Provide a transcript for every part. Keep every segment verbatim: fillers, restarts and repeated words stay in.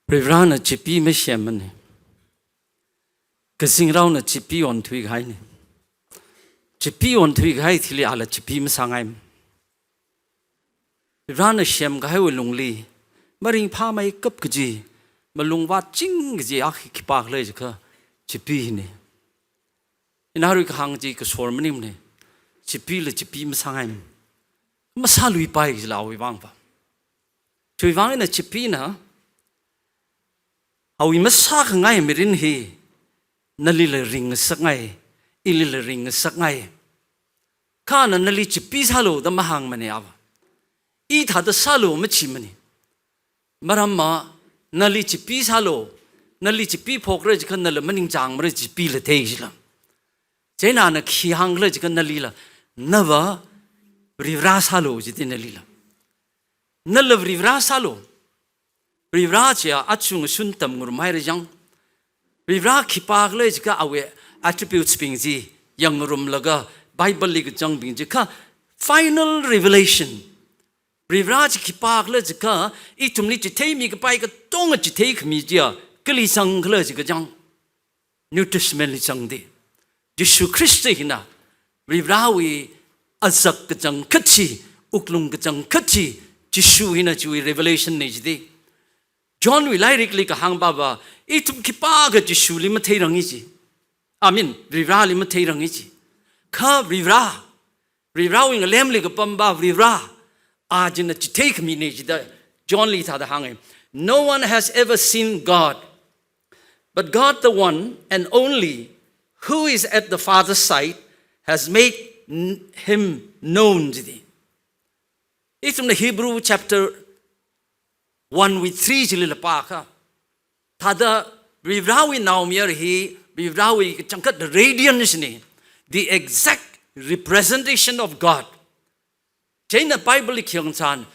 Varivarana chipi masemmane. Kazingraona chipi onthui kahaine. Chipi onthui kahai thili ala chipi masāngai. Varivarana semkahaiwui lungli maringphāmeikap kaji, malung vātching kaji akha khipākhala jiakha chipi hine. Ina arui kahāng chi kasor maningmane. Chipila chipi masāngai. Masāluipai kajila awui vangva. Chiwui vang eina chipina awui masākhangai mirin hi nalila ringngasakngai, ilila ringngasakngai. Kha ana nali chipi sālu da mahāngmane ava. I thāda sālu machimane. Maramva nali chipi sālu, nali chipi phokra jiakha nala maningchāngmara, chipila thei jila. Chieina ana khi hāngkhala jiakha nalila, nava Varivara sālu jite nalila. Nala Varivara sālu. Varivara chiya achung asun tamngarumhaira jang. Varivara khipākhala jiakha awui attributes bing chi yangngarumlaga Bible li kazangbing jiakha final revelation. Varivara chi khipākhala jiakha ithumli chitheimi kapai katonga chitheikhami chiya kali zangkhala jiakha jang. New Testament li zangde. Jishu Khrista hina Varivarawui azak kachangkhat chi, wuklung kachangkhat chi, Jishu hina chiwui revelation ne jide. John wui lairikli kahāng pava, ithum khipākha Jishuli matheirangi ji. I mean, Varivarali matheirangi ji. Kha Varivara, Varivarawui ngalemli kapamba Varivara, a china chitheikhamine jida John li thāda hānge. No one has ever seen God, but God, the one and only, who is at the Father's side, has made n-, him known jide. Ithumna Hebrew chapter one wui three chilila pākha, thāda Varivarawui naomayara hi Varivarawui kachangkhat radiance ne, the exact representation of God. Chieina Bible li khayang chān,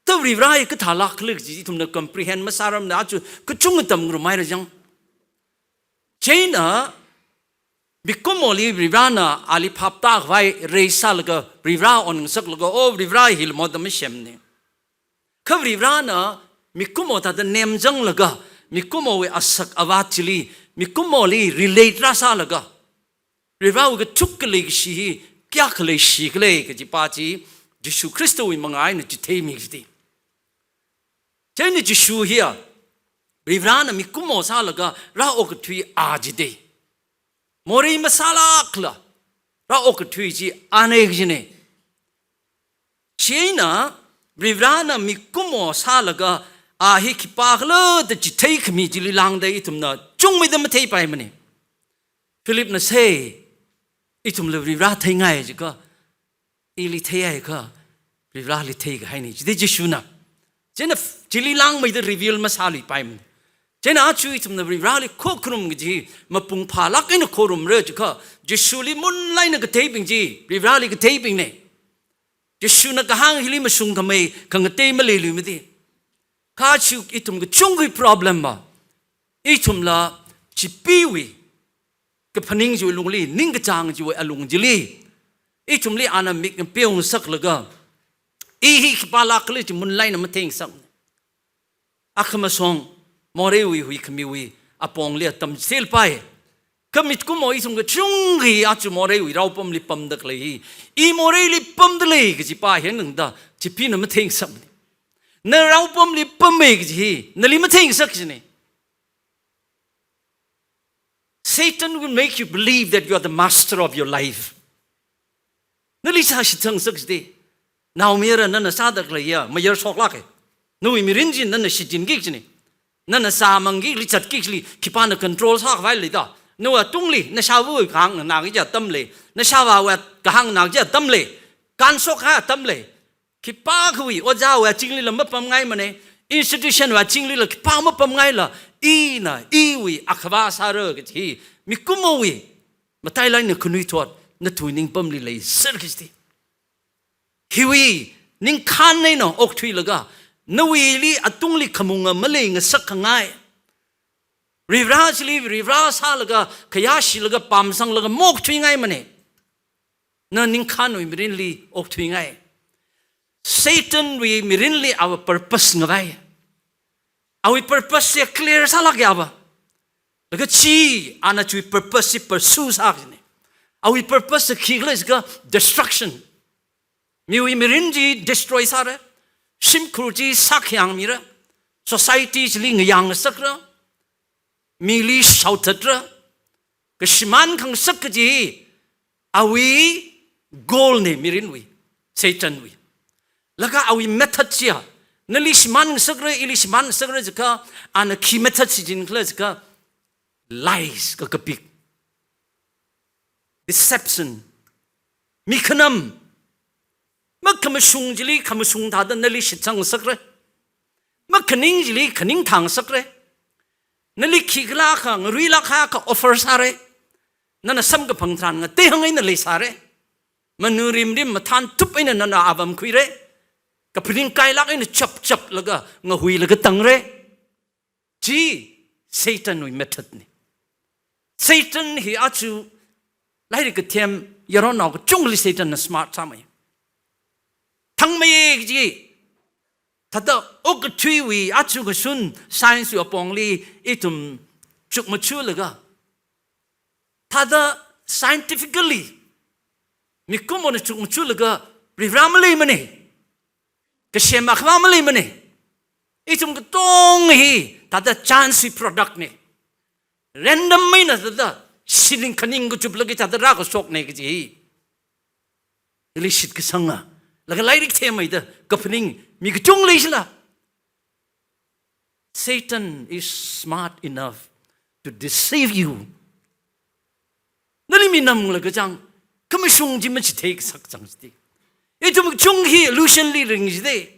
ta Varivara hi kathālākhala kaji ithumna comprehend masāramna, achu kachungkha tamngarumhaira jang. Chieina mikumoli Varivarana ali phaptākhavai reisālaga Varivara onngasaklaga, o Varivara hila mo da masemne. Kha Varivarana mikumo thāda nemzanglaga, mikumowui asak avāt chili, mikumoli relate rāsālaga, Varivarawui kathuk khalei kashi hi kayākha leishikhala kajipa chi Jishu Khristawui manga eina chitheimi jide. Chieina Jishu hiya Varivarana mikumo sālaga rāokthui a jide. Morei masālākla rāokthui chi ane kajine. Chieina Varivarana mikumo sālaga a hi khipākhala da chitheikhami chili lāngda ithumna chungmeida matheipaimane. Philipna sei, ithumla Varivara theingai jiakha, ili theihaiakha Varivarali theikahaine jide Jishuna. Chieina f-, chili lāngmeida reveal masāluipaimane. Chieina achu ithumna Varivarali khokharum kaji mapung phālāk eina khorumra jiakha, Jishuli munlāk eina katheibing chi Varivarali katheibingne. Jishuna kahāng hili mashungkhamei khangatei maleiluimade. Kha achu ithum kachungkhawui problem va, ithumla chipiwui kaphaning chiwui lungli, ningkachāng chiwui alung chili, ithumli ana mik ngapeongasaklaga, i hi khipālākhala chi munlāk eina matheingasak. Akhamashong moreiwui huikhamiwui apongli atam chitheipai. Kha mikumo ithum kachungkha achu moreiwui raopamli pamda khalei hi, i moreili pamdalei kajipa hi nangda chipina matheingasakmane. Na raopamli pamme kaji hi nali matheingasak jine. Satan will make you believe that you are the master of your life. Nali sāshitsang ngasak jide. Naomayara nana sāda khaleiya mayar shoklāke. Nawui mirin chi nana shichinki kajine. Nana sāmangkili zatkili khipāna control sākhavai leida? Nawui atungli nashāvāwui kahāng nganāki kaji atam lei. Nashāvāwui kahāng nganāki kaji atam lei. Kanshok kahai atam lei. Khipākhawui ojāwui achinglila mapamngaimane, institution wui achinglila khipā mapamngaila, ina iwui akhava sāra kaji hi mikumowui matailāk eina khanuithot nathumwui ningpamli leiser kajite. Hiwui ningkhān eina okthuilaga, nawuili atungli khamunga maleingasak khangai, Varivara chili Varivara sālaga, khayāshilaga, pamsanglaga maokthuingaimane. Na ningkhānwui mirinli okthuingai. Satanwui mirinli ava purpose ngavai. Awui purpose chi clear sālāka va. Laga chi, ana chiwui purpose chi pursue sā kajina. Awui purpose chi khikhala jiakha destruction. Miwui mirin chi destroy sāra. Shimkhur chi sākhayang mira. Society chili ngayang ngasakra. Mili shaothatra. Kashimān khangasak kaji awui goal na mirinwui, Satanwui. Laga awui method chiya, nali shimān ngasakra, ili shimān ngasakra jiakha, ana khi method sichinkhala jiakha, lies, kakapik. Deception. Mikhanam. Makhamashung chili khamashung thāda nali shitsang ngasakra. Makhaning chili khaning thāngasakra. Nali khikhala akha, ngaruilāk akha offer sāra. Nana samkaphang tharan ngateihang eina leisāra. Manu rimrim mathāntup eina nana avam khuira. Kaphaning kailāk eina chapchaplaga, ngahuilaga tangra. Chi Satanwui method na. Satan hi aja lairik kathem yaronnao kachungkhali Satanna smart sāmei. Thangmei kaji, thāda okathuiwui aja kashun science wui apongli ithum chukmajalaga, thāda scientifically mikumona chukmajalaga Varivara maleimana. Kasem akhava maleimana. Ithum katonga hi thāda chance wui product na. Random eina thāda sining khaning kachuplaga thāda rākashokna kaji hi. Ili shitkasanga. Laga lairik themeida kaphaning mi kachungkha leishila. Satan is smart enough to deceive you. Nali minamla kachang, khamashung chi machithei kasak chang chiti. Ithum kachungkha hi illusion li ring chiti.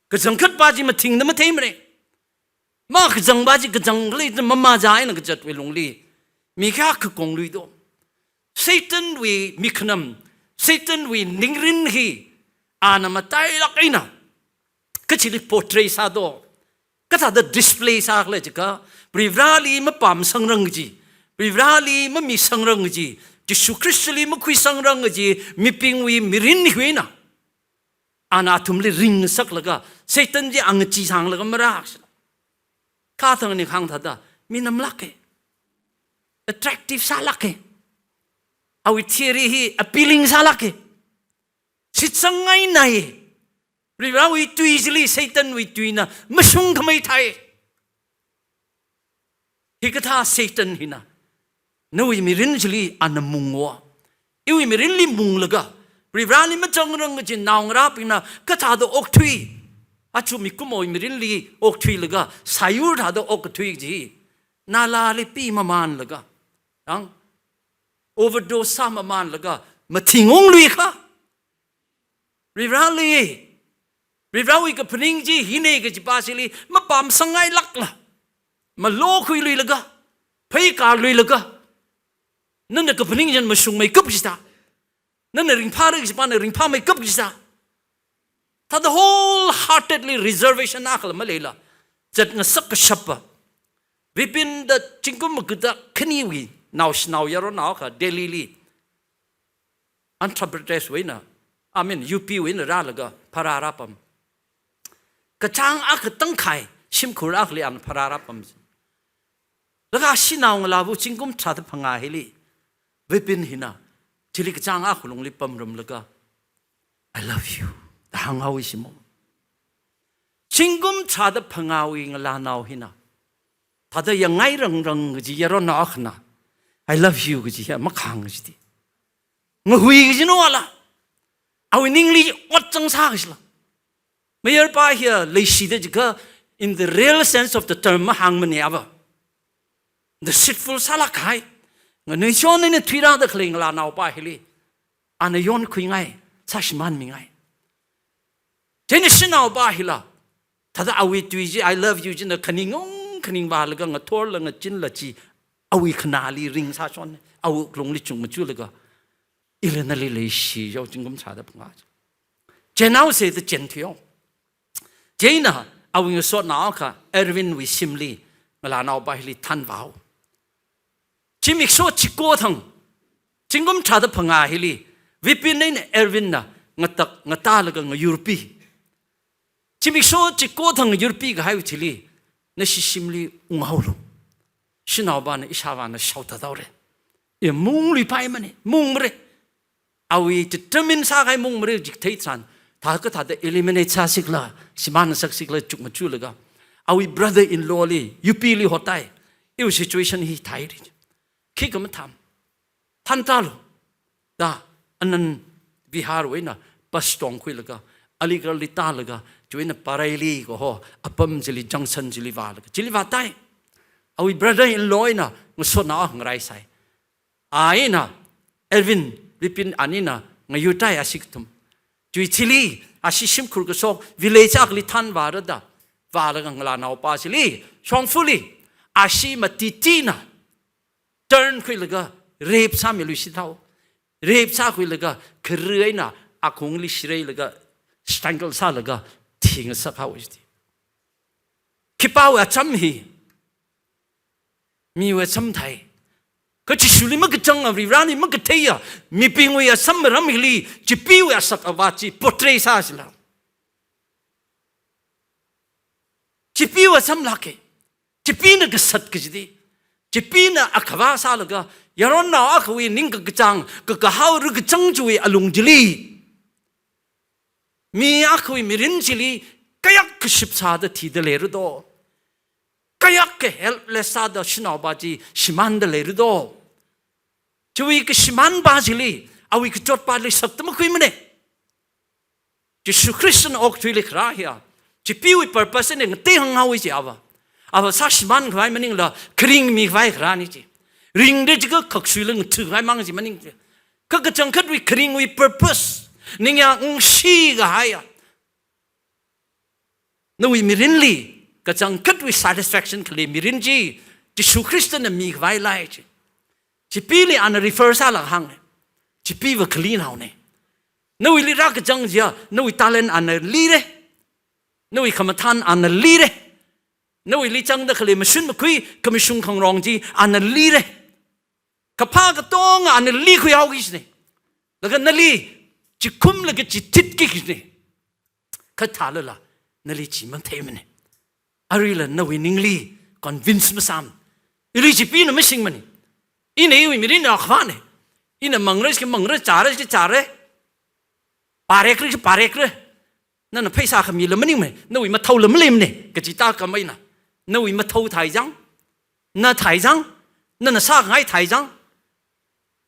Kachangkhatpa chi mathingda matheimara. Makachangpa chi kachang khalei chi mamaja eina kazatwui lungli. Mi kayākha kongluido. Satanwui mikhanam, Satanwui ningrin hi, ana matailāk eina kachili portray sādo. Kathāda display sākhala jiakha, Varivarali mapamsangrang kaji, Varivarali mamisangrang kaji, Jishu Khristali makhuisangrang kaji, mibingwui mirin hiwui eina ana athumli ringsaklaga, Satan chi angachee sanglaga marākshila. Kha thang ni khang thāda, minamlāka. Attractive sālāka. Awui theory hi appealing sālāka. Shitsang ngainai. Varivarawui tui chili Satanwui tuina mashungkhamei thai. Hikathā Satan hina nawui mirin chili ana mungwa. Iwui mirinli munglaga, Varivarali mazangrang kaji naongarābingna kathāda okthui. Aja mikumowui mirinli okthuilaga, sāyur thāda okthui kaji. Nalāli pi mamanlaga, ang overdose sā mamanlaga, mathing ungluikha. Varivarali, Varivarawui kaphaning chi hina kajipa chili mapamsangngailākla, malokhuiluilaga, pheikārluilaga, nana kaphaning china mashungmeikap kajita, nana ringphāra kajipana ringphāmeikap kajita, thāda wholeheartedly reservation akhala maleila, zatngasak kashappa. Vipin da zingkum maga da khaniwui naoshinao yaronnao akha Delhili Andhra Pradesh wui eina, I mean, U P wui eina rālaga pharā rāpam. Kachāng akha tangkhai, shimkhur akhali ana pharā rāpam. Laga shanao ngalāva zingkum tharāda phangā hili, Vipin hina, chili kachāng akha lungli pamrumlaga, "I love you," da hānghaowa shimo. Zingkum tharāda phangāwui ngalānao hina, thāda yangngai rangrang kaji yaronnao akhana, "I love you" kaji hi makhāng kajiti. Ngahui kajinala, awui ningli ot zangsā kajila. Mayarpa hiya leishida jiakha, in the real sense of the term, mahāngmana ava. Deceitful sālāk kahai. Nganuishon eina thuirāda khalei ngalānaopa hili, ana yonkhuingai, sāshimānmingai. Chieina shanaopa hila, thāda awui tui chi, "I love you" china khaning ung khaning vālaga, ngathorla ngachinla chi, awui khanāli ringsāshon, awui wuklungli chungmajalaga, "Ila nali leishi," jao zingkum tharāda phangā. Chenhaosa da chenthuihaowa. Chieina awui ngasotnao akha Erwin wui shimli ngalānaopa hili thanvāhaowa. Zimiksho chiko thang, zingkum tharāda phangā hili, Vipin eina Erwin na ngatak ngatālaga ngayurpi. Zimiksho chiko thang yurpi kahaiwui thili, nashi shimli unghaolu. Shanaopana ishāvāna shaothathaora. Iya mungluipaimana, mungmara. Awui determine sākahai mungmara jik theitharan, thākha thāda eliminate sāsikhala, shimānngasaksikhalajiwui machulaga, awui brother-in-law li, yupili hotai. Iwui situation hi thāhaira. Khikha mathāmana. Thantālu. Da, Anand Viharwui eina bus tongkhuilaga, Aligarh li tālaga, chiwui eina Bareilly kaho apam chili, junction chili vālaga, chili vātai. Awui brother-in-law eina ngasotnao akha ngaraisai. A eina, Erwin Vipin anina ngayurtai ashi kathum. Chiwui thili, ashi shimkhur kashok, village akhali thanvāra da, vālaga ngalānaopa chili, shongfali, ashi matitina turn khuilaga, rape sāmiluishithao. Rape sākhuilaga, khara eina akhungli shireilaga, strangle sālaga, thingasakhao jiti. Khipāwui acham hi, miwui acham thai. Kha Jishuli makachanga, Varivarali makatheiya mibingwui acham maram hili, Chipeewui asak avā chi portray sāsila. Chipeewui acham lāka. Chipena kasat kajiti. Chipena akhavā sālaga, yaronnao akhawui ningkakachāng, kakahao rikachang chiwui alung chili, mi akhawui mirin chili, kayākha ship sāda thida leira do. Kayākha helpless sāda shanaopa chi shimānda leira do. Chiwui kashimānpa chili, awui kachotpali sakta makhuimana. Jishu Khristana okathuili kharā hiya, Chipeewui purpose eina ngatei hānghaowa ji ava. Ava sāshimānkhavai maningla, kharing mikhavai kharāna ji. Ringda jiakha khaksuila ngathakhavai mang ji maning ji. Kha kachangkhatwui kharingwui purpose, ningyāng ungshikahaiya, nawui mirinli kachangkhatwui satisfaction khalei mirin chi, Jishu Khristana mikhavai lei ji. Chipeeli ana refer sālaga hānga. Chipeeva khalinaona. Nawuili rākachang chiya, nawui talent ana lira. Nawui khamathān ana lira. Nawuili changda khalei mashun makhui, khamashung khangarong chi ana lira. Kaphā katonga ana likhuihaoki kajina. Laga nali chikhumlaga chithitki kajina. Kha thālala, nali chi matheimana. Aruila nawui ningli convince masāmana. Ili Chipeena mashingmana. Ina iwui mirinna akhavāna. Ina mangra jiakha mangra, chāra jiakha chāra. Pārekra jiakha pārekra. Nana pheisā khamila maningmana, nawui mathaola maleimana, kaji tākam eina. Nawui mathao thai chang, na thai chang, nana sākhangai thai chang.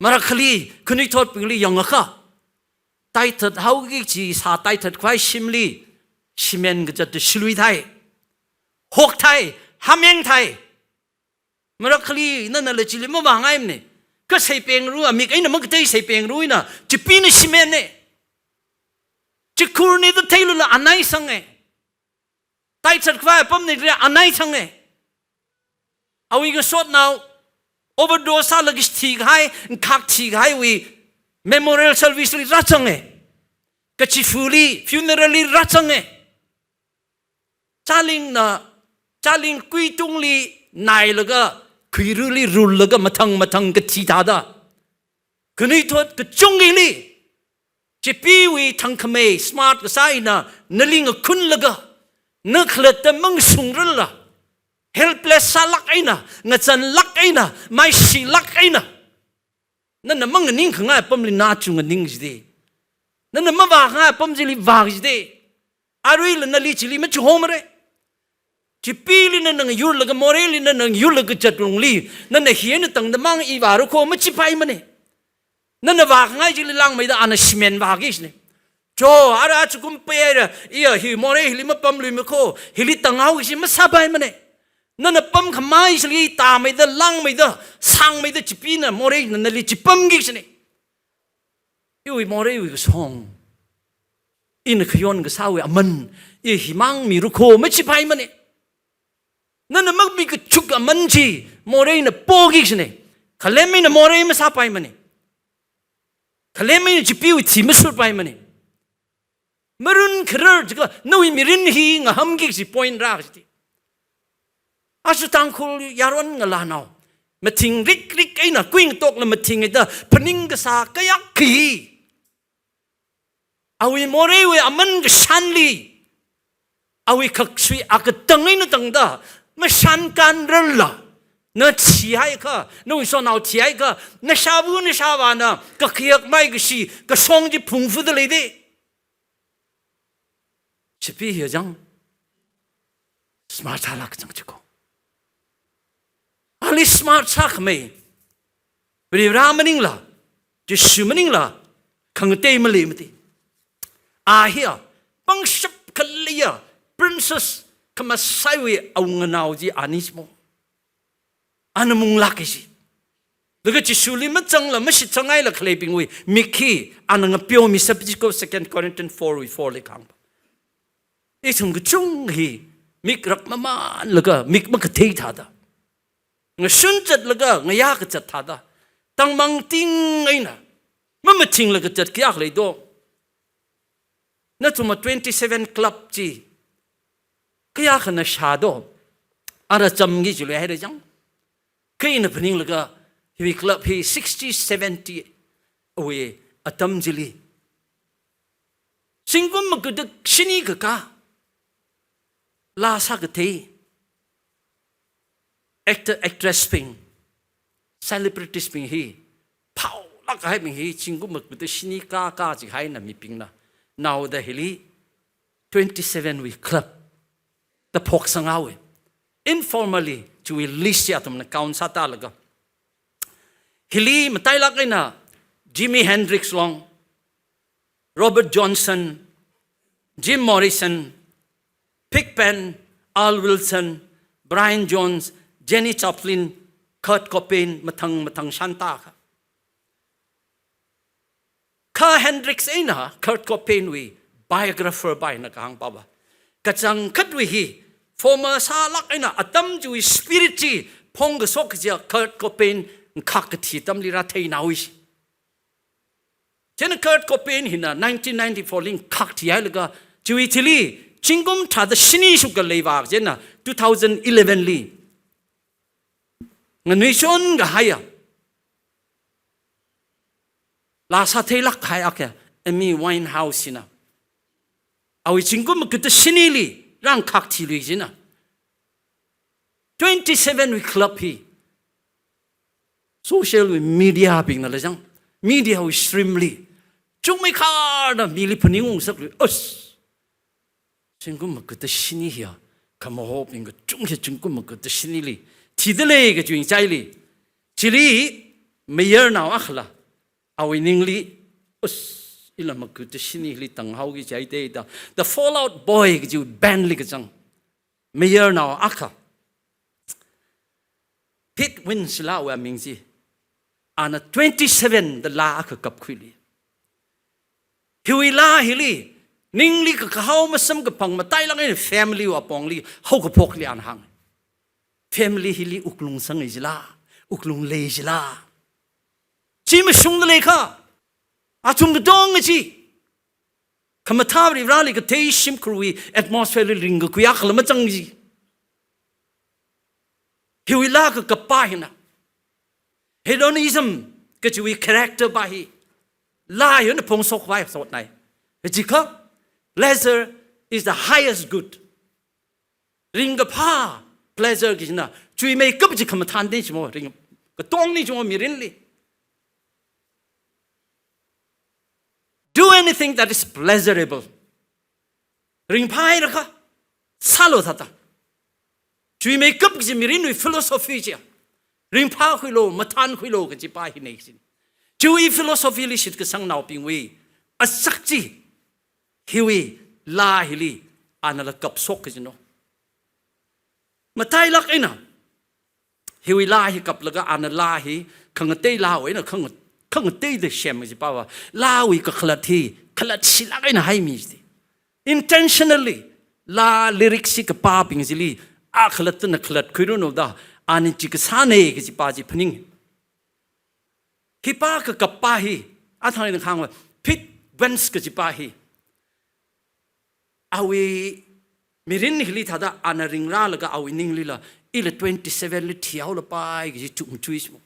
Marakhali, khanuithotbingli yangakha, taithat haoki kaji sā taithatkhavai shimli, shimān kazata shilui thai, hok thai, hameng thai. Marakhali, nanala chili mavāngaimana. Kha saipengra, amik eina makatei saipengra eina, Chipeena shimānna. Chikhurna da theilala anai sanga. Taithatkhavai apamna da anai sanga. Awui ngasotnao overdose sālaga thikahai, khak thikahaiwui memorial service li rāzanga. Kachifali, funeral li rāzanga. Chālingna, chāling kuitungli nailaga, khuirali rullaga mathang mathang kathi thāda, khanuithot kachungkhali, Chipeewui thangkhamei smart kasā eina nali ngakhunlaga, na khalatta mangasungrarla, helpless sālāk eina, ngazanlāk eina, maishilāk eina. Nana manganingkhangai apamli na chungnganing jida. Nana mavākhangai apam chili vā jida. Aruila nali chili machihomara. Chipeeli nana ngayurlaga, moreili nana ngayurlaga zatlungli, nana hi eina tangda mang i vāra kho machipaimana. Nana vākhangai chili langmeida ana shimānvāki kajina. Cho, ara achukum peihaira, iya hi morei hili mapamluima kho, hili tanghaoki kaji masāpaimana. Nana pamkhamei chili tāmeida, langmeida, sangmeida Chipeena, moreina nali chipamki kajina. Iwui moreiwui kashong, ina khayon kasāwui aman, i himang mira kho machipaimana. Nana makmi kachuk aman chi moreina poki kajina. Khalem eina morei masāpaimana. Khalem eina Chipeewui thi masurpaimana. Marun kharar jiakha nawui mirin hi ngahamki kaji point rā kajiti. Aja Tangkhul yaron ngalānao, mathing rikrik eina kuingatokla mathing eina phaning kasā kayākha hi, awui moreiwui aman kashanli, awui khaksui akatang eina tangda, mashan kanrarla, na thihaiakha, nawui sonao thihaiakha, nashāva nashāvāna kakhayak maikashi kashong chi phungfuda lei de. Chipi hi jang, smart sālāk kachang chiko. Ali smart sākhamei, Varivara maningla, Jishu maningla, khangatei maleimati. A hiya, pangshap khaleiya, princess khamasaiwui awunganao chi ani chimo. Ana munglāk kaji. Laga Jishuli mazangla mashitsanghaila khaleibingwui mik hi ana ngapeomisap chiko, Second Corinthians four wui four li kahāngva. Ithum kachungkha hi mik rakmamanlaga mik makathei thāda, ngashun zatlaga ngayā kazat thāda, tangmangting eina mamathinglaga zat kayākha lei do. Nathumna twenty-seven club chi kayākha na shā do? Ara chamki chilui haira jang. Kha ina phaninglaga hiwui club hi sixty seventy wui atam chili, zingkum maga da shini kakā, laa sākathei, actor, actress bing, celebrities bing hi, phaolāk kahaibing hi, zingkum maga da shini kakā jihaina mibingna naoda hili twenty-seven wui club da phoksanghaowa. Informally, chiwui list chi athumna count sātālaga, hili matailāk eina Jimi Hendrix long, Robert Johnson, Jim Morrison, Pigpen, Al Wilson, Brian Jones, Janis Joplin, Kurt Cobain, mathang mathang shāntākha. Kha Hendrix eina Kurt Cobain wui biographer bingna kahāng pava, kachangkhatwui hi former sālāk eina atam chiwui spirit chi phongkashok kajiya Kurt Cobain ngakhak kathi atamli rātheinao ishi. Chieina Kurt Cobain hina nineteen ninety-four li ngakhak thihailaga, chiwui thili zingkum tharāda shini shukka leivā chieina two thousand eleven li nganuichon kahaiya, laa sātheilāk kahai akha Amy Winehouse hina awui zingkum maga da shinili rāngakhak thilui chieina, twenty-seven wui club hi social wui media bingna lajang, media wui stream li chungmeikharda mili phaningung ngasaklui. As, zingkum maga da shini hiya, khamahobing kachungkha zingkum maga da shinili thida lei kaji ngachaili, chili mayarnao akhala awui ningli, as, ila maga da shinili tanghaoki jai de da, The Fall Out Boy kaji band li kachang mayarnao akha, Pete Wentz la awui aming chi, ana twenty-seven da laa akha kapkhuili. Hiwui laa hili, ningli kakahao masamkaphang matailāk eina family wui apongli haokaphokli ana hāng. Family hili wuklung sanghai jila, wuklung lei jila. Chi mashungda leiakha, athum katong chi khamathā Varivarali kathei shimkhurwui atmosphere li ringkakhui akhala mazang ji. Hiwui laa kakappa hina, hedonism kajiwui character pa hi laa hi eina phongshok vai sotnai. Kajikha, pleasure is the highest good. Ringkaphā pleasure kajina chuimeikap chi khamathān de chimo, ring katongni chimo mirinli. Do anything that is pleasurable. Ringphāhairakha sālu thāda. Chuimeikap kaji mirinwui philosophy chiya, ringphākhuilu, mathānkhuilu kajipa hinei kajina. Chiwui philosophy li shitkasangnaobingwui asak chi, hiwui laa hili anala kapshok kajina. Matailāk eina hiwui laa hi kaplaga ana laa hi khangatei laawui eina khanga-, khangateida sem kajipa va, laawui kakhalat hi khalatshilaga eina haimi ji. Intentionally laa lyrics hi kapābing chili akhalattana khalatkhuiranu da, ani chi kasānei kajipa chi phaning. Hipa kakappa hi, athang eina kahāngva, Pete Wentz kajipa hi, awui mirin hili thāda ana ringrālaga awui ninglila, ila twenty-seven li thihaolapai kaji chukmajui chimo.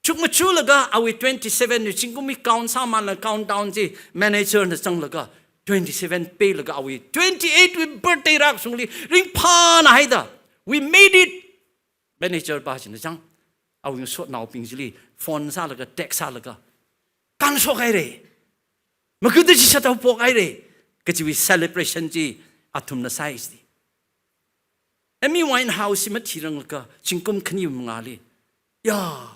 Chukmajulaga awui twenty-seven wui zingkumwui count sāmānla countdown chi manager na zanglaga, Twenty-seven peilaga awui twenty-eight wui birthday rākashungli ringphāna haida, "We made it." Manager pa china chang, awui ngasotnaobing chili phone sālaga, text sālaga, "Kānshok haira, magada chishat haophok haira," kajiwui celebration chi athumna sāi chiti. Amy Winehouse hi mathiranglaga zingkum khani mangāli, ya,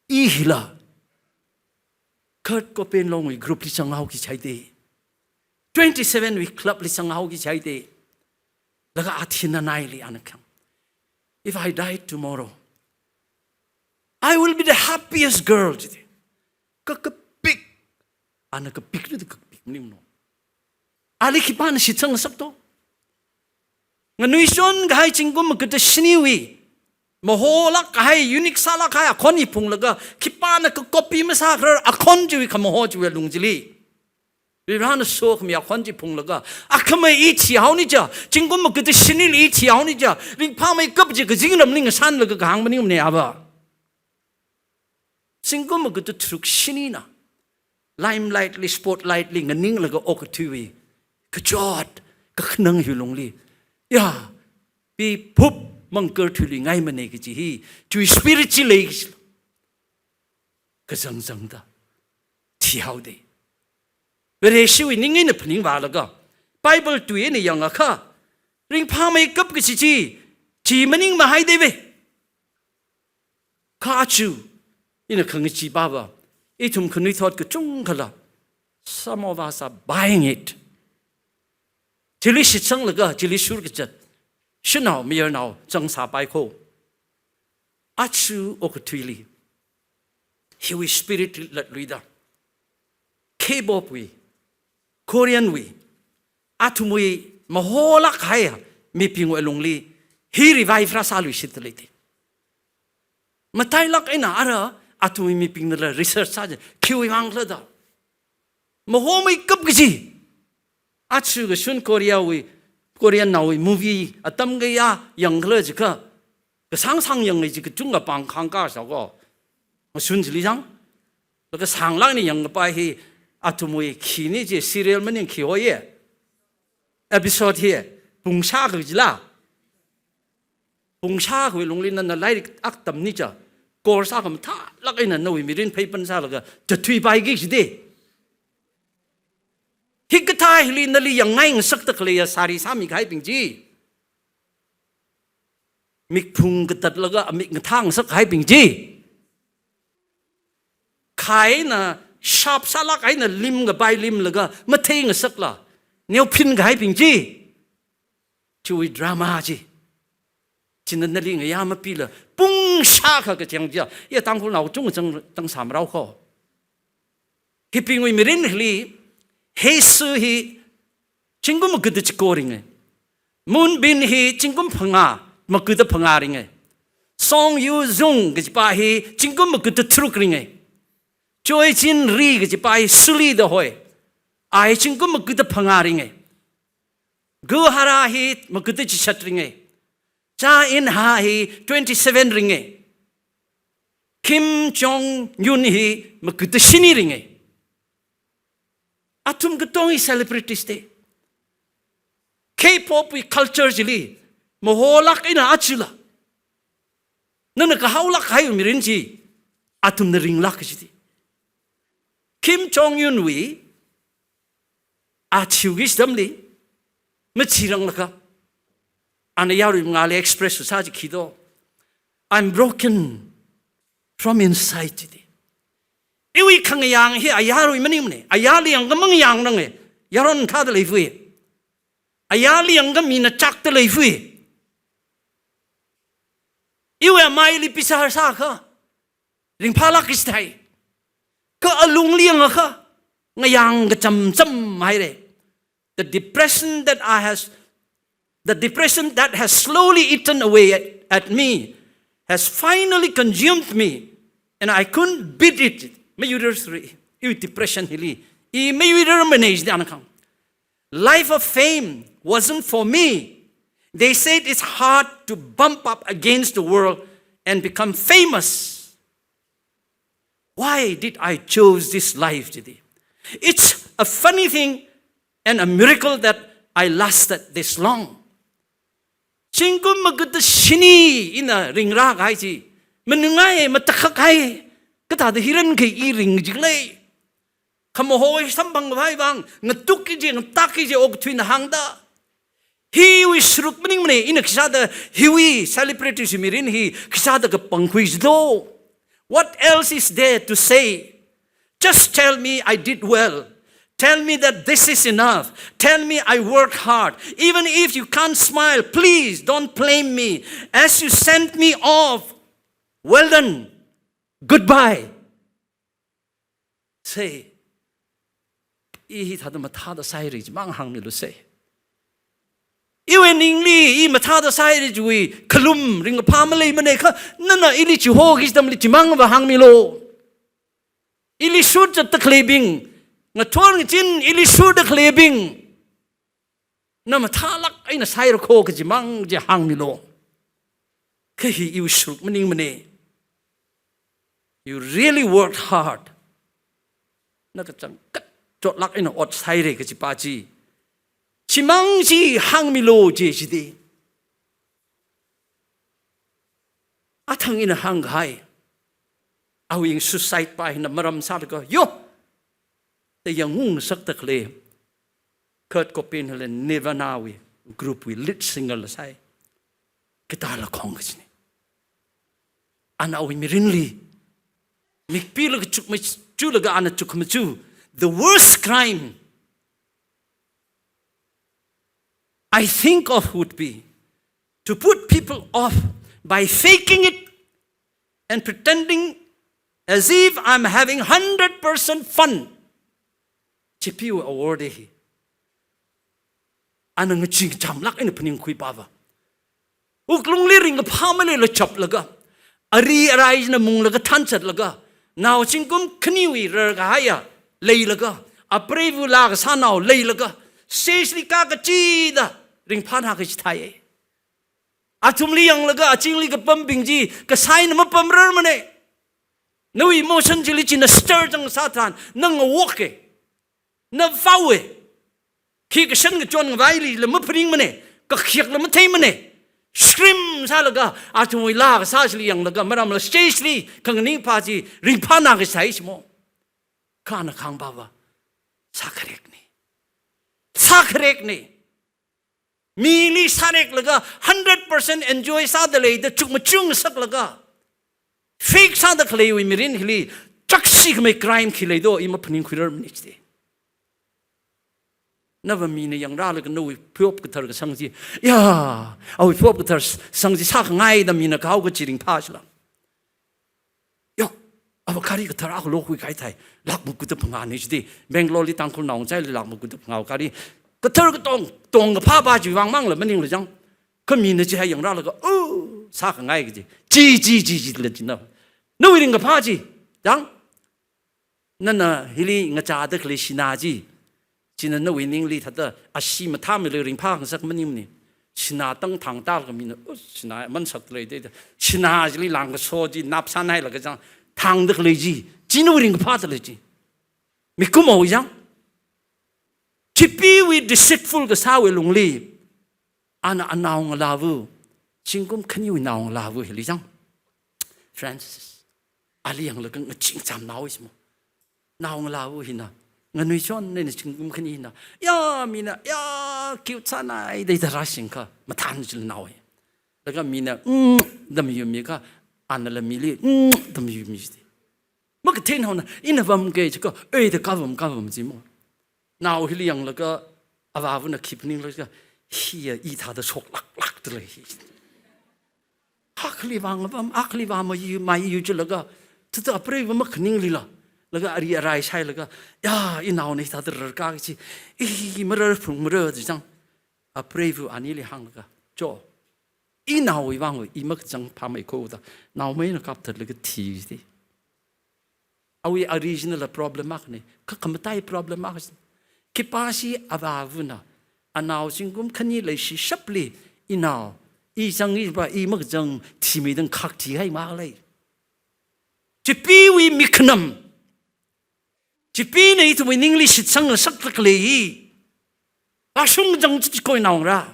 i hila Kurt Cobain longwui group li zanghaoki jihaida, twenty-seven wui club li zanghaoki jihaida, laga athina naili ana kahāng, "If I die tomorrow, I will be the happiest girl," jiti. Kakapik, ana kapik lu da kakapik maning no. Ali khipāna shitsang ngasakto? Nganuishon kahai zingkum magada shiniwui maholāk kahai, unique sālāk kahai akhon hi phunglaga, khipāna ka copy masākharar akhon chiwui khamaho chiwui alung chili, Varena sokhami akhon chi phunglaga, "Akhamei i thihaoni ja, zingkum magada shinili i thihaoni ja, ringphāmeikap chi kazingramli ngashanlaga kahāng maningmana ava." Zingkum magada tharuk shinina limelight li, spotlight li nganinglaga okathuiwui kachot kakhanang hiwui lungli, ya, pi phup mangkar thuiluingaimana kaji hi, chiwui spirit chi lei kaji kazangzangda thihaoda. Vareshiwui ning eina phaningvālaga, Bible tui eina yangakha, ringphāmeikap kaji chi, chi maningmahai deve. Kha aja ina khangachee pava, ithum khanuithot kachungkhala, some of us are buying it. Chili shitsanglaga, chili shurkazat, shanao mayarnao zangsāpai kho. Aja okathuili hiwui spirit latluida, K-pop wui, Korean wui, athumwui maholāk kahai mibingwui alungli hi revive rāsāluishitda leida. Matailāk eina ara athumwui mibingnala research sā chi, khiwui vangkhala da, mahomeikap kaji. Aja kashun Korea wui, Korean naowui movie atam kayā yangkhala jiakha, kasāngsang yangngai chi kachungkha pāng khangkā sā ko. Ngashun chili chang, laga sānglāk eina yangkapai hi athumwui khini chi, serial maning khi hoi ye, episode hi pung shākha jila. Pung shākhawui lungli nana lairik akha tamni ja, course akha mathālāk eina nawui mirin pheipan sālaga, zathuipaiki jida. Hikathā hili nali yangngai ngasakta khaleiya sari sāmi kahaibing chi, mik phung katatlaga amik ngathā ngasak kahaibing chi, khai eina sharp sālāk eina lim kapai limlaga mathei ngasakla neophin kahaibing chi, chiwui drama chi, china nali ngayā mapila pung shākha kachang chiya, ya Tangkhulnao chungchang tangsam rao kho. Hibingwui mirin hili, Haesoo hi zingkum magada chiko ringa. Moonbin hi zingkum phangā, magada phangā ringa. Song Yoo Jung kajipa hi zingkum magada tharuk ringa. Choi Jin Ri kajipa hi Sulli da hoi, a hi zingkum magada phangā ringa. Goo Hara hi magada chishat ringa. Cha Eun Ha hi twenty-seven ringa. Kim Jong Un hi magada shini ringa. Athum katong hi celebrities da. K-pop wui culture chili maholāk eina ajala, nana kahaolāk kahai mirin chi athumna ringlāk kajida. Kim Jong Un wui a thiuki stamli, machiranglakha, ana yarui mangāli express sā chi khi do, "I'm broken from inside," jida. Iwui khangayāng hi ayarwui maningmana, ayarli yangakha mangayangranga, yaron thāda leifui. Ayarli yangakha mina chakda leifui. Iwui amaili pisa sākha ringphālāk kajithai. Kha alungli yangakha ngayāng kachamcham haira. The depression that I has, the depression that has slowly eaten away at, at me has finally consumed me, and I couldn't beat it. Mayuirar suri, iwui depression hili, i mayuirarmana jida ana kahāng. Life of fame wasn't for me. They said it's hard to bump up against the world and become famous. Why did I choose this life, jida? It's a funny thing and a miracle that I lasted this long. Zingkum magada shini ina ringrākahai chi manungai, matakhak hai. Kathāda hi rankhai i ring jikhala? Khamahoi samphangkhavai vang ngatuk kaji, ngatak kaji okathuina hāngda. Hiwui sharuk maningmana, ina khisāda hiwui celebrity si mirin hi khisāda kapangkhui jido. What else is there to say? Just tell me I did well. Tell me that this is enough. Tell me I work hard. Even if you can't smile, please don't blame me as you send me off. Well done. Goodbye. Say, i hithāda mathāda sāhaira chimang hāngmilu sei. Iwui ningli i mathāda sāhaira chiwui khalum ringkaphā maleimana kha, nana ili chiho kaji atamli chimangva hāngmilu. Ili shut zatda khaleibing, ngathor ngachin ili shutda khaleibing, na mathālāk eina sāhaira kho kajimang chi hāngmilu. Kha hi iwui sharuk maningmana. You really worked hard. Na kachangkhat chotlāk eina ot sāhaira kajipa chi, chimang chi hāngmilu je jida. Athang ina hāngkahai, awui suicide pa hina maram sālaga, yo, da yangngasakda khalei Kurt Cobain hila Nirvana wui group wui lead singer la sai. Guitar la khong kachina. Ana awui mirinli mikpilaga chukmachulaga ana chukmachu. The worst crime I think of would be to put people off by faking it and pretending as if I'm having hundred percent fun. Chipiwui award hi. Ana ngachee ngachamlāk eina phaningkhuipava. Wuklungli ringkaphā maleila chaplaga, ari araina munglaga thanzatlaga, nao zingkum khaniwui rarkahaiya leilaga, apreiva̱ laa kasā nao leilaga, stage li kaka chida ringphāna kaji thāya. Athumli yanglaga azingli kapambing chi kasā eina mapamrarmana. Nawui emotion chili china stir zangsā tharan na ngawoka. Na vaowa. Khi kashan kachon ngavailila maphaningmana, kakhiakla matheimana. Scream sālaga, athumwui laa kasā chili yanglaga, maramla stage li khanganingpa chi ringphāna kasā sāi shimo. Kha ana kahāngpava, sākharekna. Sākharekna. Mili sāreklaga hundred percent enjoy sāda leida chukmachungasaklaga, fake sāda khaleiwui mirin hili chakshi khamei crime khi leido, i maphaningkhuirarmana chida. Nava mina yangrālaga nawui phayop kathar kasang chi, ya, awui phayop kathar sang chi sākhangaida mina kahao kaji ringphā chila. Yo, ava gari kathar akha lokhuikahai thai, lakh makuda phangāna chida, Bangalore li Tangkhulnao ngachaili lakh makuda phangā gari kathar katong, tongkaphāpa chiwui vang mangla maningla chang. Kha mina chihai yangrālaga, oh, sākhangai kaji. Chi, chi, chi, chila china. Nawui ringkaphā chi, chang. Nana hili ngachāda khalei sinā chi, china nawui ningli thāda ashee mathāmeilei ringphāngasak maningmana. Sinā tang thangtalaga mina, oh, sinā mansakta leida, sinā chili langkaso chi napsānhailaga chang, thangda khalei chi, chi nawui ringkaphāda lei chi. Mikumowui chang. Chipiwui deceitful kasāwui lungli, ana anaongalāva̱, zingkum khaniwui naongalāva̱ hili chang. Francis, ali yanglaga ngachee ngacham naowa shimo. Naongalāva̱ hina, nganuichon eina zingkum khani hina, ya, mina, ya, cute sānai da hithāda rāshingkha, mathān chili naowa. Laga mina, mm, da mayummikha, anala mili, mm, da mayummi chida. Makatheinhaona, ina vamka chikha, ei da kavam, kavam chimo. Nao hili yanglaga, avāva̱na khi phaninglaga, hiya i thāda shoklāklākda lei hi. Akhali vang avam, akhali vang mayu, mayu chilaga, thāda apreiva̱ makhaninglila, laga ari arai sailaga, ya, inaona hithāda rarka kachi, i marar phung marar da chang, apreiva̱ anili hānglaga, cho, inaowui vang i makachang phāmeikho da, naomeina kapthatlaga thi chida. Awui original problem akhana, kha khamatai problem akha. Khipāshi avāva̱na, anao zingkum khani leishishapli, inao, i chang iva, i makachang thimeida khak thihai malei. Chipiwui mikhanam, Chipina ithumwui ningli shitsang ngasakta khalei hi. Ashung jang chi koinaongarā.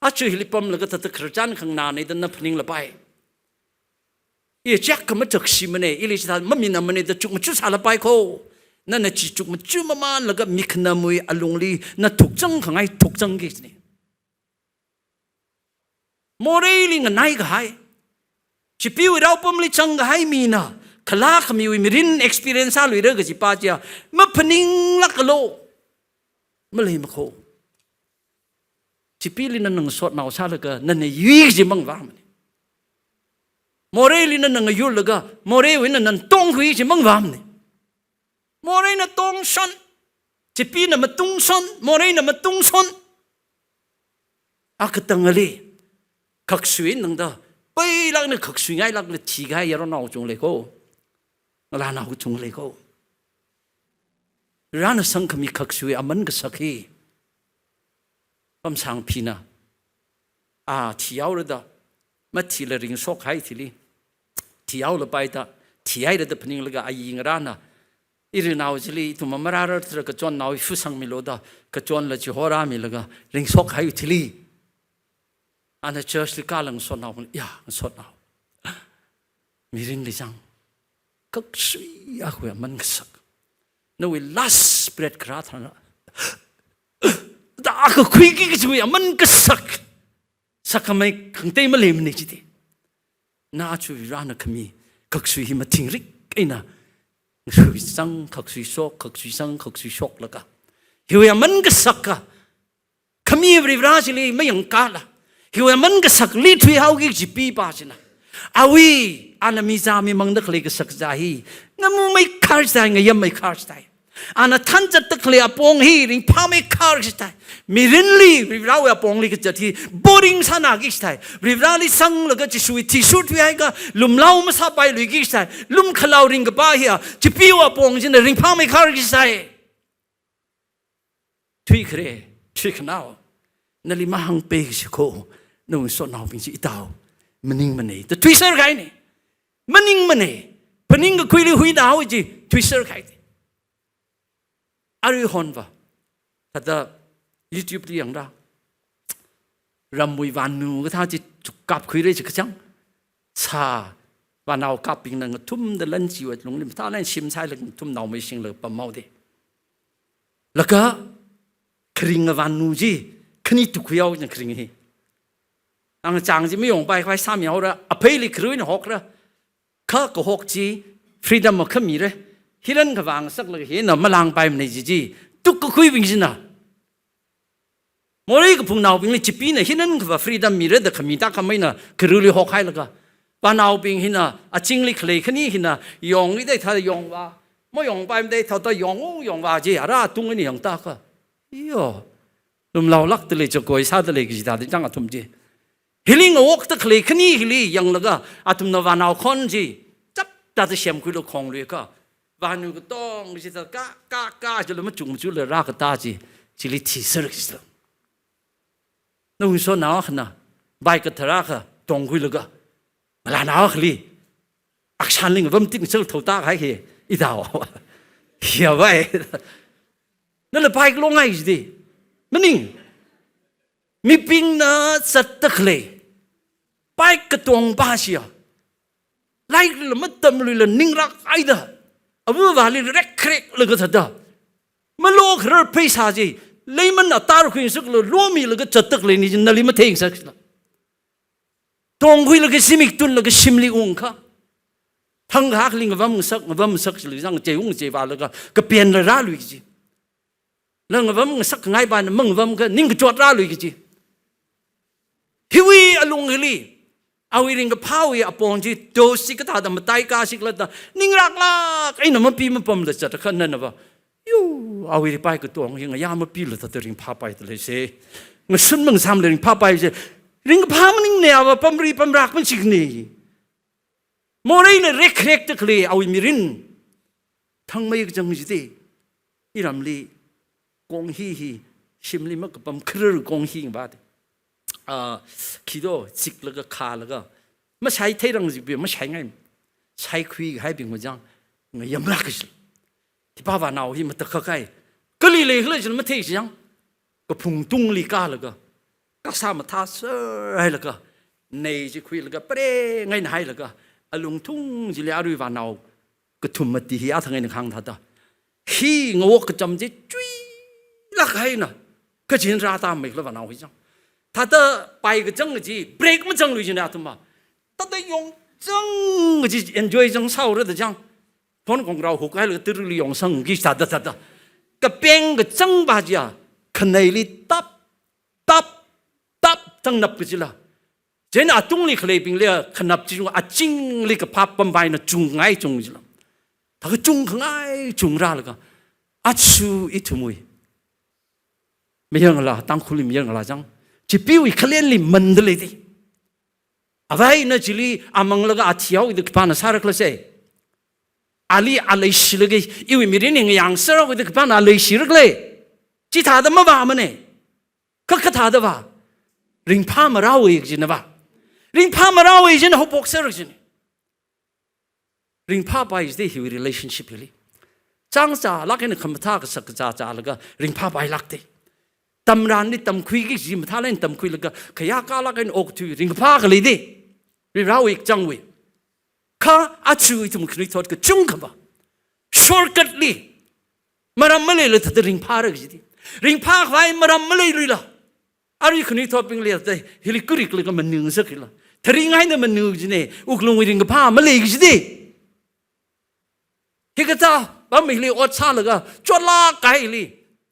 Aja hili pamlaga thāda khararchan khanganāna da na phaninglapai. I chak khamachakshimana, ili chithā maminamana da chukmaja sālapai kho. Nana chi chukmaja mamānlaga mikhanamwui alungli na thukchang khangai thukchangki kajina. Moreili nganai kahai, chipiwui raopamli chang kahai mina, kala khamiwui mirin experience sāluira kajipa chiya, maphaninglāklo. Maleimakho. Chipili nana ngasotnao sālaga, nana yuiki kaji mangavāmana. Moreili nana ngayurlaga, moreiwui nana tongkhui kaji mangavāmana. Moreina tongshon, chipina matungshon, moreina matungshon. Akatangli, khaksui nangda, pailāk eina khaksui ngailākla thikahai yaronao kachung leikho. Ngalānao kachung leikho. Rana sangkhami khaksui aman kasak hi. Pamsangphina. A, thihaora da. Mathila ringshok kahai thili. Thihaolapai da. Thihaira da phaninglaga ayi ngarāna, irinao chili ithum marārarthara kachonnao hi fusangmilu da. Kachonla chihorāmilaga ringshok kahai thili. Ana church li kala ngasotnao, ya, ngasotnao. Mirinli zang. Khaksui akhawui aman kasak. Nawui last breath kharā thāna. Da akha khuiki kajiwui aman kasak. Sakhamei khangatei maleimana chiti. Na aja Varena khami khaksui hi mathingrik eina. Khaksui zang, khaksui shok, khaksui zang, khaksui shoklaga. Hiwui aman kasak ka. Khami Varivara chili mayangkala, hiwui aman kasakli thuihaoki kajipa china. Awui, ana mizā mimangda khalei kasak kazā hi ngamumeikharchithai, ngayammeikharchithai. Ana thanzatda khalei apong hi ringphāmeikharchithai. Mirinli Varivarawui apongli kazat hi boring sānaki chithai. Varivarali sanglaga Jishuwui thishur thuihaiakha lumlao masāpailuiki chithai. Lumkhalao ringkapa hiya chipiwui apong china ringphāmeikharki chithai. Thuikhare, thuikhanao. Nali mahāngpai kaji kho, nawui ngasotnaobing chi itao. Maningmana, da thuiser kahaina. Maningmana. Phaningkakhuili huinao chi, thuiser kahaina. Aruihonva. Thāda YouTube li yangra. Ramwui vānu kathā chi chuk kapkhuira chi kachang. Sā, vānao kapbingna ngathumda lan chiwui lungli mathālāk eina shim sālaga ngathum naomeishinglaga pamhaoda. Laga, kharinga vānu chi, khani tukkhuihao na kharing hi. Angachang chi mayongpai khavai sāmihaora, apheili kharuina hokra. Kha kahok chi, freedom akha mira. Hiran khavā ngasaklaga hina malāngpaimana chi chi. Tukkakhuibing china. Morei kaphungnaobingli chipina hinan khavā freedom mira da khami tākhameina kharuli hokhailaga. Vānaobing hina, achingli khalei khani hina, yongli da thāda yongvā. Mayongpaimada thāda yong, yongvā chi, ara atung eina yangtākha. Iyo. Lumlaolākda lei, chakoi sāda lei kaji thāda chang athum chi. Hili ngawokta khalei khani hili yanglaga, athumna vānao khon chi, chapta da semkhuilu khongluikha. Vānu katong chithā ka, ka, ka, chila machuk machukla rākatā chi, chili thiser chithā. Nawui ngasotnao akhana, bike kathara akha tongkhuilaga. Ngalānao akhali. Akshanli ngavamtik ngasal thotā kahai hi, itao. Hiya vai. Nala bike longai chidi. Maning. Mibingna zatda khalei. Bike katongpa chiya. Lairik la matamluila ningrakhaida. Avāvali rekreklaga thāda. Malokharar pheisā chi. Leiman atar khuingasakla lomilaga zatda khalei ni chi nali matheingasakla. Tongkhuilaga zimik tunlaga shimli ungkha. Thangkha akhali ngavamngasak, ngavamngasak chili zang chei ung chei vālaga. Kapenla rālui kaji. La ngavamngasak khangaipana mangavamkha ningkachot rālui kaji. Hiwui alung hili, awui ringkaphāwui apong chi, dose chi kathāda mataikā chikla da, ningraklāk eina mapi mapamla zatakha nanava. Yo, awui bike katong hi ngayā mapila thāda ringphāpaida leise. Ngasun mangasāmla ringphāpaise. Ringkaphā maningna ava pamri pamrak machikna. Moreina rekrekda khalei awui mirin. Thangmei kachang chidi. Iramli kong hi hi, shimli makapam kharar kong hi ngavāda. Ah, khido, ziklaga, khalaga. Mashai theirang zikbi, mashaingai. Shaikhui kahaibing majang, ngayamlāk kaji. Khipā vānao hi matakhak hai. Kali leikhala jin mathei jang. Kaphung tungli kālaga, kasā mathāser hailaga, nei chi khuilaga, preng eina hailaga, alungthung chili arui vānao kathum mati hi athang eina khang thāda. Hi ngawok kacham chi chuilāk haina, kachin rātāmeikhala vānao hi jang. Thāda pai kachang chi, break machang lui jin athumva. Thāda yongchang chi enjoy chang sāhaora da jang. Phone kongrao hukhailaga tiri yongsangi thāda thāda. Kapeng kachangva chiya, khaneili tap, tap, tap, tangnap kajila. Chieina atungli khaleibingli khanap chi achingli kaphap pamvaina chungngai chung jila. Thākha chungkhangai chungrālaga. Achu ithumwui. Mayarngalā, Tangkhulli mayarngalā jang. Chipeewui khalenli mandalei di. Avaina chili amanglaga athihao da khipāna sārakhala se. Ali a leishilaga iwui mirin hi ngayāngserhao da khipāna leishirakhala. Chithāda mavāmane. Kha kathāda vā. Ringphā marāwui kajina vā. Ringphā marāwui jina haophokser jina. Ringphāpai jide hiwui relationship hili. Chāngzālāk eina khamathā kasak kazā zālaga ringphāpailāk de. Tamranli tamkhuiki kaji mathālāk eina tamkhuilaga khayākalāk eina okthui ringphā khalei de. Varivarāwui kachangwui. Kha achu ithum khanuithot kachungkhava. Shortcut li. Maram maleila thāda ringphāra kajide. Ringphākhavai maram maleiluila. Arui khanuithotbingli thāda hili kuriklaga manungasak hila. Tharingaina manu kajine, wuklungwui ringkaphā malei kajide. Hikathā pam hili ot sālaga, chotlāk kahaili.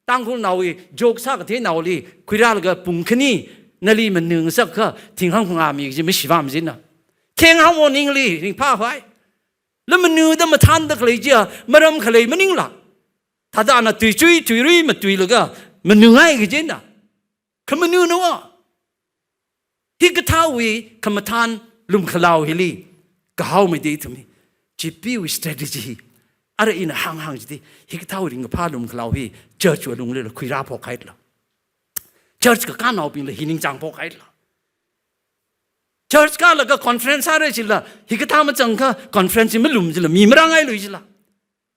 Tangkhulnaowui, joke sākatheinaoli, khuirālaga pung khani, nali manungasakakha, thingham khangami kaji mashivām jina. Khengham morning li, ringphākhavai. La manuda mathānda khalei chiya, maram khalei maningla. Thāda ana tuichui, tuirui, matuilaga, manungai kajina. Khamanu nawa. Hikathāwui, khamathān, lumkhalao hili, kahaomeida ithumwui. Chipeewui strategy hi. Ara ina hānghāng jide, hikathāwui ringkaphā lumkhalao hi, church wui lunglila khuirāphok haila. Church kakānaobingla hi ningchāngphok haila. Church kālaga conference sāra jila, hikathā machangakha conference hi malum jila, mi marāngailui jila.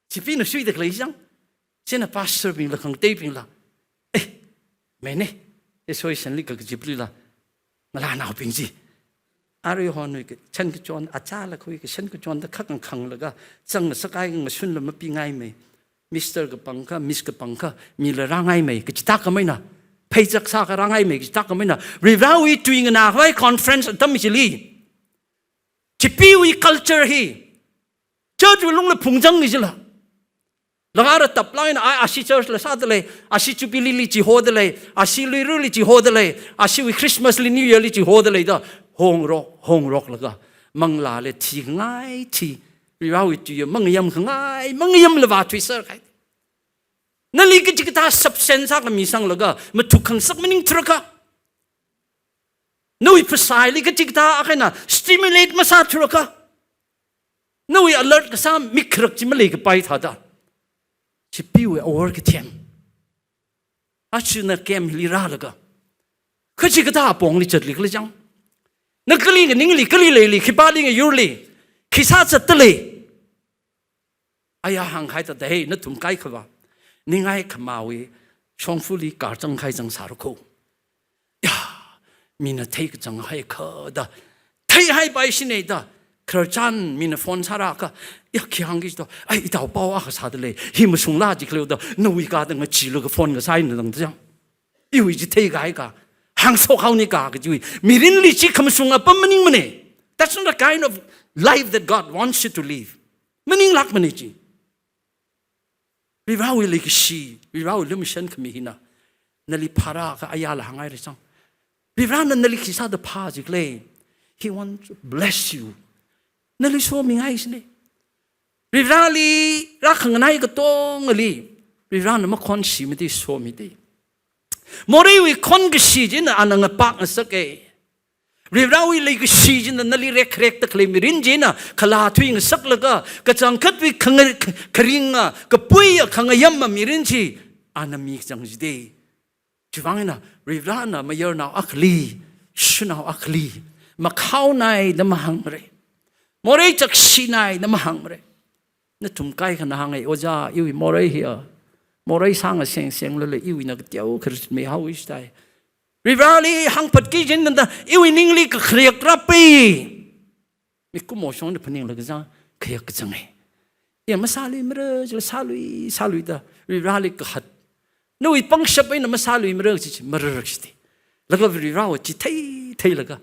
Chipeena suida khalei jang. Chieina pastorbingla khangateibingla. Eh, mene, associationli kakajiplila. Ngalānaobing chi. Arui honwui kachān kachon, achāla khui kachān kachonda khak khanglaga, chang ngasakai ngashunla mapingaimei. Mister kapangkha, Miss kapangkha, mila rāngaimei, kachithā khameina. Pheichak sākha rāngaimei, kachithā khameina. Varivarāwui tui nganākhavai conference atam chili. Chipeewui culture hi. Church wui lungla phungzang kajila. Laga ara taplāk eina ai ashi church la sādalei, ashi jubilee li chihodalei, ashi luiruli chihodalei, ashiwui Christmas li New Year li chihodalei da hongrok, hongroklaga, manglāla thingai thi, Varivarāwui tui mangayamkhangai, mangayamla vāthuiser kahai. Nali kachikathā substance sākhami sanglaga, mathuk khangasak maningthurakha. Nawui phasāli kachikathā akha eina stimulate masāthurakha. Nawui alert kasā mik kharak chi maleikapai thāda. Chipeewui awor kathem. Achu na camp hili rālaga. Kachikathā apongli zatlikhala jang. Na kali nganingli, kali leili, khipāli ngayurli. Khisā zatdalei. Aya hāngkahai thāda hei, nathum kaikhava. Ningai khamāwui, shongfali car zangkahai zangsāra kho. Ya, mina theikazang haiakha da. Theihaipai shine da. Khararchan mina phone sārakha. Ya, khi hāngki da. Ai, itao pao akha sādalei. Hi mashungla jikhaleo da. Nawui ka da ngacheelaga phone kasā eina dang da jang. Iwui chi theikahaika. Hāngshok haonika kajiwui. Mirinli chi khamashung apam maningmane. That's not the kind of life that God wants you to live. Maninglākmane chi. Varivarāwui leikashi, Varivarāwui lumashan khami hina. Nali phārakha ayala hāngngaira chang. Varivarāna nali khisāda phā jikhala. He wants to bless you. Nali somingai shine. Varivarāli rākhanganai katongali. Varivarāna makhonshi mati somide. Moreiwui khonkashi china ana ngapak ngasake. Varivarāwui leikashi china nali rekrekda khalei mirin china khalā thuingasaklaga, kachangkhatwui khanga-, kharinga, kapuiya khangayama mirin chi ana mikachang jide. Chiwuivang eina, Varivarāna mayarnao akhali, shanao akhali, makhaonaida mahāngmare. Morei chakshinaida mahāngmare. Nathum kaikhana hānga, "Ojā, iwui morei hiya, morei sāngaseng senglala iwui eina kateokha ritmihaowa," jidai. Varivarali hāngphatki jin nanda, iwui ningli kakhayak rapi. Mikumo shongda phaninglaga zang, khayak kazanga. Iya masāluimara jila sālui, sāluida, Varivarali kahat. Nawui pangshap eina masāluimara chi, chi, mara shiti. Laga Varivarawui chithei, theilaga.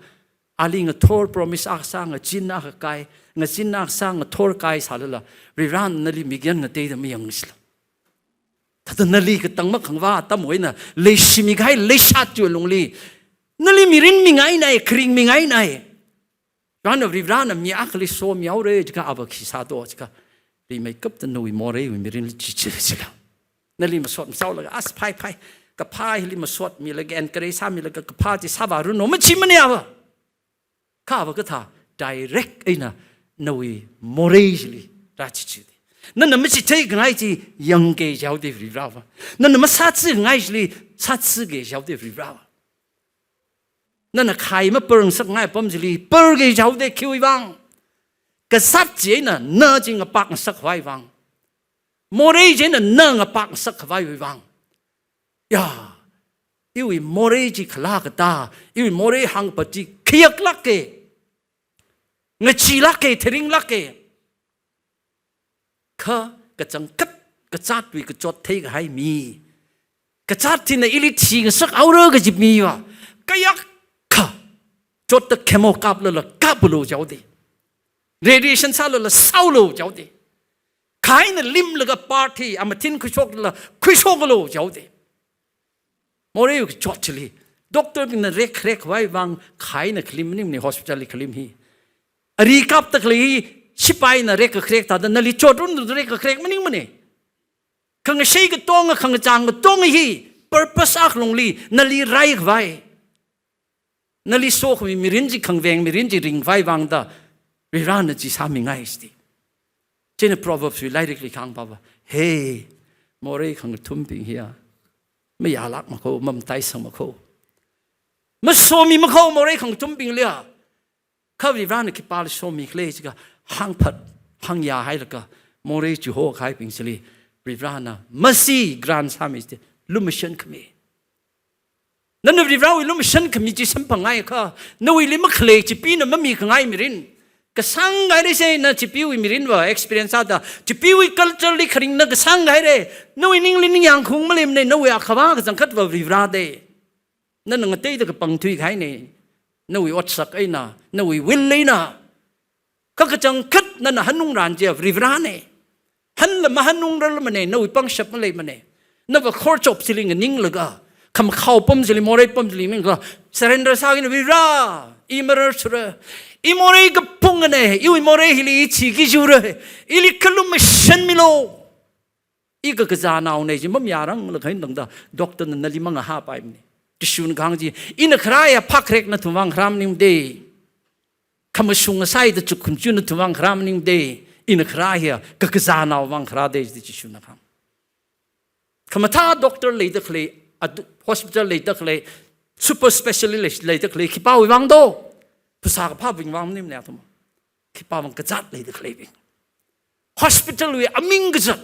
Ali ngathor promise akha sā, ngazin akha kai, ngazin akha sā, ngathor kai sālala. Varivarana nali mikyan ngateida mayangshila. Thāda nali katang makhangva atamwui eina, leishimi kahai leishat chiwui lungli. Nali mirin mingainai, kharing mingainai. Rana Varivarana mi akhali somihaora jiakha ava khi sāto jiakha. Rimeikapta nawui moreiwui mirinli chichi jila. Nali masot machaolaga, as phai phai. Kaphā hili masotmilaga, encourage sāmilaga, kaphā chi sāvāranu machimana ava. Kha ava kathā, direct eina nawui morei chili rāchichida. Nana machithei khangai chi yangki jihaoda Varivarava. Nana masātsi khangai chili sātsiki jihaoda Varivarava. Nana khai maparngasak ngai apam chili parki jihaoda khiwui vang. Kazāt chieina na chi ngapak ngasakkhavai vang. Morei chieina na ngapak ngasakkhavaiwui vang. Ya, iwui morei chi khala kathā, iwui morei hāngphat chi khayaklāka. Ngacheelāka, tharinglāka. Kha kachangkhat kazātwui kachot theikahai mi. Kazāt hina ili thingasakhaora kaji miva. Kayākha chotta chemo kaplala kaplu jihaoda. Radiation sālala sāolu jihaoda. Kha eina limlaga party, amathin khuishoklala khuishoklu jihaoda. Morei kachot chili. Doctorbingna rekkharek khavai vang kha eina khalim maningmana hospitalli khalim hi. Ari kapta khalei hi, sipaina rekkharek thāda nali chotrun rekkharek maningmana. Khangashei katonga, khangachang katonga hi, purpose akha lungli, nali raikhavai. Nali sokhami mirin chi khangaveng mirin chi ringkhavai vangda, Varivarana chi sāmingai shiti. Chieina Proverbswui lairikli kahāng pava. Hey, morei khangathumbing hiya. Mayālākmakho, mamataisangmakho. Masomimakho morei khangathumbingliya. Kha Varivarana khipāli somikhala jiakha hāngphat, hāngyā hailaga, morei chihokahaibing chili, Varivarana masi grant sāmi shiti, lumashan khami. Nana Varivarawui lumashan khami chi samphangngaiakha, nawuili makhalei chipina mamikhangai mirin. Kasāng kahaira se na chipiwui mirinva experience sāda, chipiwui cultureli kharingna kasāng kahaira, nawui ningli ningyāng khaung maleimana, nawui akhava kachangkhatva Varivarada. Nana ngateida kapangthui kahaina, nawui otsak eina, nawui will eina. Kha kachangkhat nana hanungran chiya Varivarana. Hanla mahanungrarmana, nawui pangshap maleimana. Nava khorchop chili nganinglaga, khamakhao pam chili, morei pam chili ninglaga, surrender sākina Varivara, i mararthura. I morei kapungana, iwui morei hili i thiki jura. Ili kha lumashanmilu. I kakazānaona chi mamayāranglaga eina tangda, doctorna nali mangahāpaimana. Jishuna kahāng chi, ina kharā hiya phākharek nathumwui vang kharā maningmada. Khamashung ngasāda chukhun chu nathumwui vang kharā maningmada. Ina kharā hiya kakazānao vang kharāda jida Jishuna kahāng. Khamathā doctor leida khalei, ad-, hospital leida khalei, super specialist lei-, leida khalei, khipāwui vang do. Phasā kaphābing vang maningmana athum. Khipāwui vang kazāt leida khaleibing. Hospitalwui aming kazat,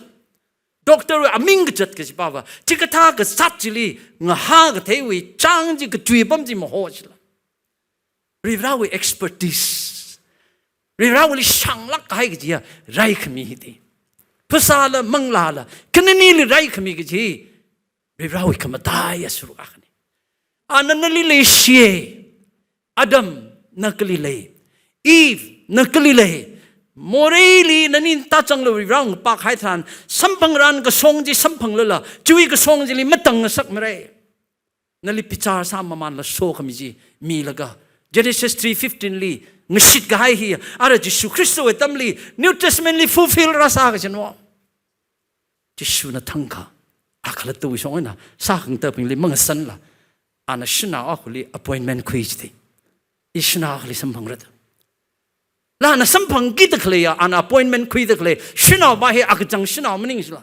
doctorwui aming kazat kaji pava, chikathā kazāt chili ngahā katheiwui chang chi katui apam chi maho chila. Varivarawui expertise. Varivarawuili shānglāk kahai kajiya raikhami hiti. Phasāla manglāla, kha nanili raikhami kaji Varivarawui khamataiya sāruk akhana. Ana nali leishiya. Adam, na kali lei? Eve, na kali lei? Moreili nani tāzanglu Varivara ngapakhai tharan, samphangran kashong chi samphanglala, chiwui kashong chili matangngasakmara. Nali bichar sāmamanla sokhami chi milaga, Genesis three fifteen li ngashit kahai hi, ara Jishu Khristawui atamli, New Testament li fulfill rāsā kajinao. Jishuna thangkha, a khalattawui shong eina, sākhangathabingli mangasanla, ana shanao akhali appointment khui jida. I shanao akhali samphangra da. La ana samphangkida khaleiya, ana appointment khuida khalei, shanao pa hi akachang shanao maning jila.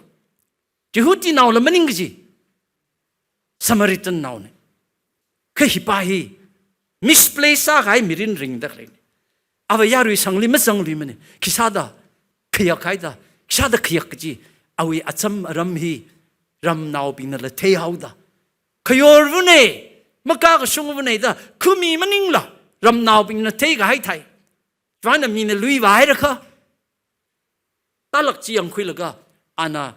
Jihudinaola maning kaji. Samaritannaona. Kha hipa hi misplace sākahai mirin ringda khaleina. Ava yarui sangli mazangluimana. Khisāda, khayak haida, shāda khayak kaji, awui acham aram hi ramnaobingnala theihaoda, khayorvane, makakashungvane da khami maningla, ramnaobingna theikahai thai. China mina luivāhairakha, tālak chi yangkhuilaga, ana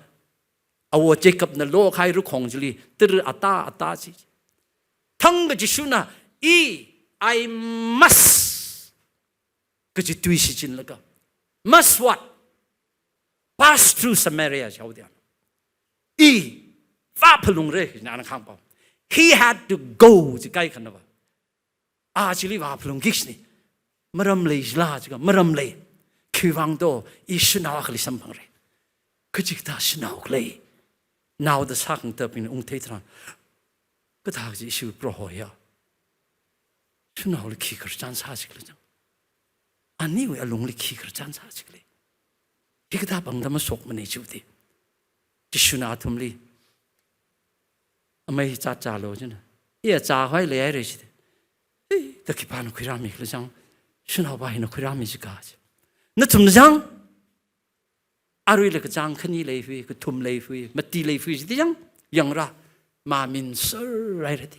awo Jacobna lokahai rakhong chili tara ata ata chi, thangkha Jishuna, I, I must kaji tui shichinlaga, must what? Pass through Samaria, jihaoda. I vāphalungra, nana khangpa. He had to go, chi kaikhanava. A chili vāphalungki kajina. Maram lei jila jiakha, maram lei. Khiwuivang do, I shanao akhali samphangra. Kachikathā shanao khalei naoda sākhangathabingna ungthei tharan, kathā kaji ishi Proho hiya shanaoli khi khararchan sāsi khala chang. Aniwui alungli khi khararchan sāsi khala. Hikathā pangda mashokmana chiwuda, Jishuna athumli, amei chāchālu jina. Iya chākhavai leihaira jida. Ei, da khipāna khuirāmi khala chang. Shanaopa hina khuirāmi jiakha chi. Nathumna chang, aruila kachāng khani leihui, kathum leihui, mati leihui jida chang, yangra, mamin sir haira da.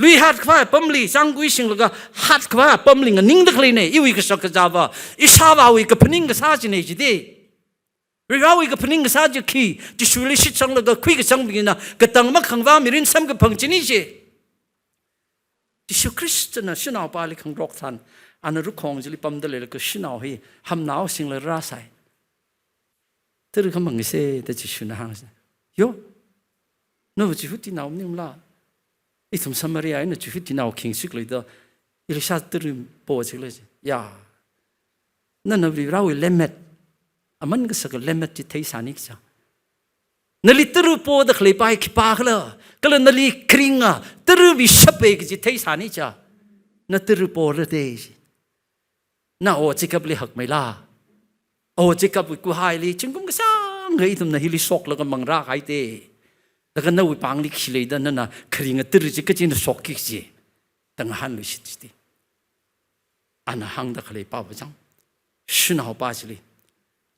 Lui hatkhavai apamli, chāngkui shinglaga hatkhavai apamli nganingda khaleina, iwui kashak kazāva, ishāvāwui kaphaning kasā china jida. Varivarawui kaphaning kasā chi khi, Jishuli shitsanglaga khuikachang bingna katang makhangvā mirin samkaphang china chi. Jishu Khristana shanaopali khangarok tharan, ana rakhong chili pamda leilaga shanao hi hamnao singla rāsai. Tara khamangsa da Jishuna hāngsa. Yo, nava Jihutinao maningla, ithum Samaria eina Jihutinao khingsi khalei da, Elisha tara posi khala chi. Ya. Nana Varivarawui lemmet, aman kasaka lemmet chi theisāni kaja. Nali tara poda khaleipa hi khipākhala, kala nali kharinga tarawui shappa kaji theisāni kaja. Na tara pora da chi. Na awo Jacobli hakmeila. Awo Jacobwui kuhaili zingkum kasāngkha ithumna hili shoklaga mangrākahai da. Laga nawui pāngli khi leida nana kharinga tara chi kachina shokki kaji, da ngahānluishit jida. Ana hāngda khalei pāva chang, shanaopa chili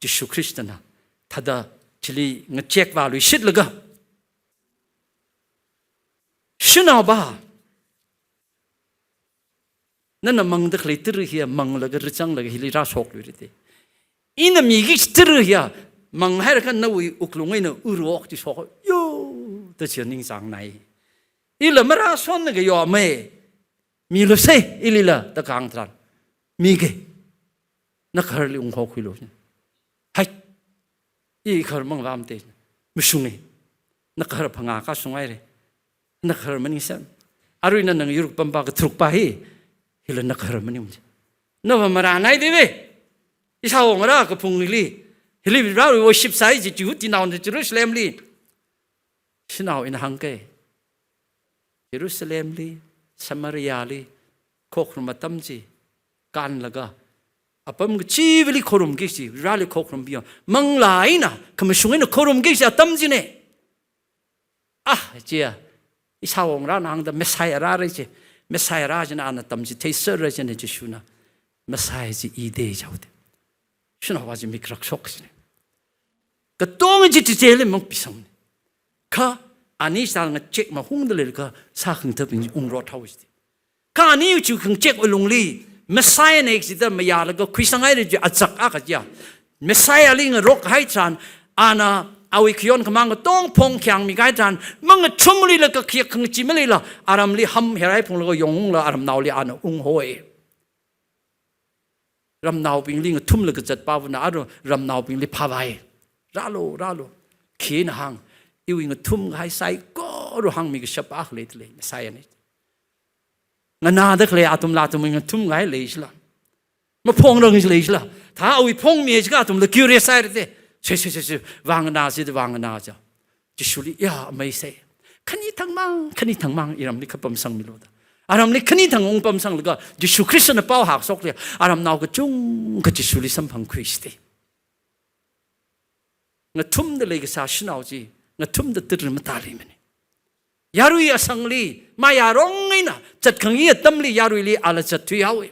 Jishu Khristana thāda chili ngachekvāluishitlaga, shanaopa, nana mangda khalei tara hiya manglaga rāzanglaga hili rāshokluira da. Ina miki tara hiya manghairakha nawui wuklung eina urok chi shok, yo, da chi ningchāngnai. Ila marāshonna kayo amei, milusa ilila da kahāng tharan, miki. Nagaharli ungkho khuilu. Hai. I gahar mangvāmate. Mashunga. Nagahar phangā kashung haira. Nagahar maningsam. Arui nana ngayur pampa katharukpa hi, hila nagahar maning. Nava marānai da ve. Ishāwo ngarā kaphungli, hili Vareli worship sāi chi Jihudinaona Jerusalemli. Shanao ina hāngka. Jerusalemli, Samariali, khokharum atam chi kānlaga, apam kachivali khorumki kaji, Vareli khokhorumbiya, manglā eina, khamashung eina khorumki kaji atam china. Ah, chiya, ishāwo ngarāna hāngda Messiah rāra chi, Messiah rā china ana atam chi theiserra china Jishuna, Messiah chi i da jihaoda. Shanaopa chi mik rakshok china. Katonga chi chichili mangpisangna. Kha ani sāda ngachek mahungda leilaga sākhangathabing chi ungrot haowa jida. Kha ani chi khangachek alungli, Messiahna jida mayālaga khuisanghaira chi achak akha chiya. Messiahli ngarokhai tharan, ana awui khayon khamāng katong phongkhayang mikahai tharan, mangathumluila kakhayak khangachee maleila, aramli hamherhai phunglaga yongungla aramnaoli ana unghoi. Ramnaobingli ngathumlaga zatpavana ara ramnaobingli phāvai. Rālu, rālu. Khina hāng, iwui ngathumkahai saikora hāngmi kashapa akha leidalei, Messiahna. Nganāda khalei athumla athumwui ngathumkahai lei jila. Maphongrang jilei jila. Thā awui phongmi jiakha athumla curious haira da. Se, se, se, se, vānganā jida vānganā ja. Jishuli, ya, amei sai. Khani thangmang, khani thangmang iramli kapamsangmilu da. Aramli khani thang ungpamsanglaga, Jishu Khristana pao hākashokli, aramnao kachungkha Jishuli samphangkhui jida. Ngathumda leikasā shanao chi, ngathumda tara matāleimana. Yarui asangli, mayarong eina, zatkhangai atamli yaruili ala zatthui haowa.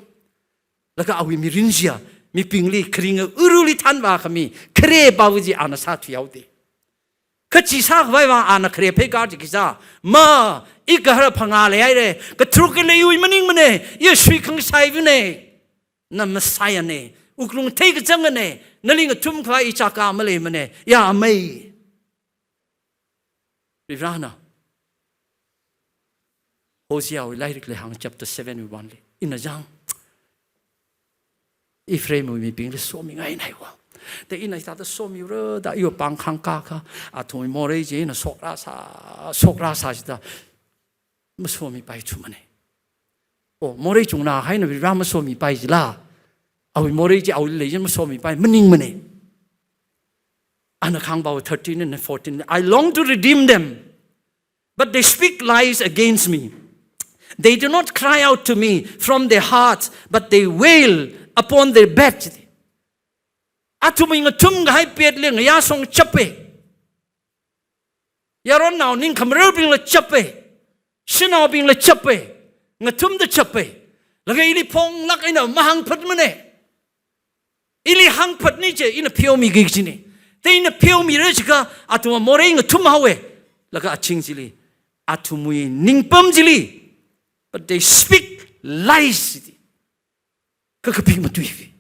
Laga awui mirin chiya, mibingli kharing uruli thanvā khami, khare pao chi ana sāthuihaoda. Kha chi sākhavai vang ana khare phei kar chi khisā, ma, i gahar phangā leihaira, katharuk khalei iwui maningmana, i shuikhangasaivana, na Messiah na, wuklung theikachangana, nali ngathumkhavai ichākā maleimana, ya amei. Varivarana Hoseawui lairikli hāng chapter seven wui one li, ina zang, Ephraimwui mibingli somingainai wa. Da ina hithāda somiura da iwui pāng khangkā kha, athumwui morei chi ina shokra sā, shokra sā chida masomipai thumana. O, morei chungnā haina Varivara masomipai chila, awui morei chi awuili lei chi masomipai maningmana. Ana kahāng pao thirteen and fourteen, "I long to redeem them, but they speak lies against me. They do not cry out to me from their hearts, but they wail upon their bed." Athumwui ngathumkahai bedli ngayā shongchapa. Yaronnao ningkhamararbingla chapa. Shanaobingla chapa. Ngathumda chapa. Laga ili phonglāk eina mahāngphatmana. Ili hāngphatni chi ina pheomi kajina. Da ina pheomira chiakha athumwui morei ngathumhaowa. Laga aching chili, athumwui ningpam chili, "But they speak lies," chida. Kakapik matui.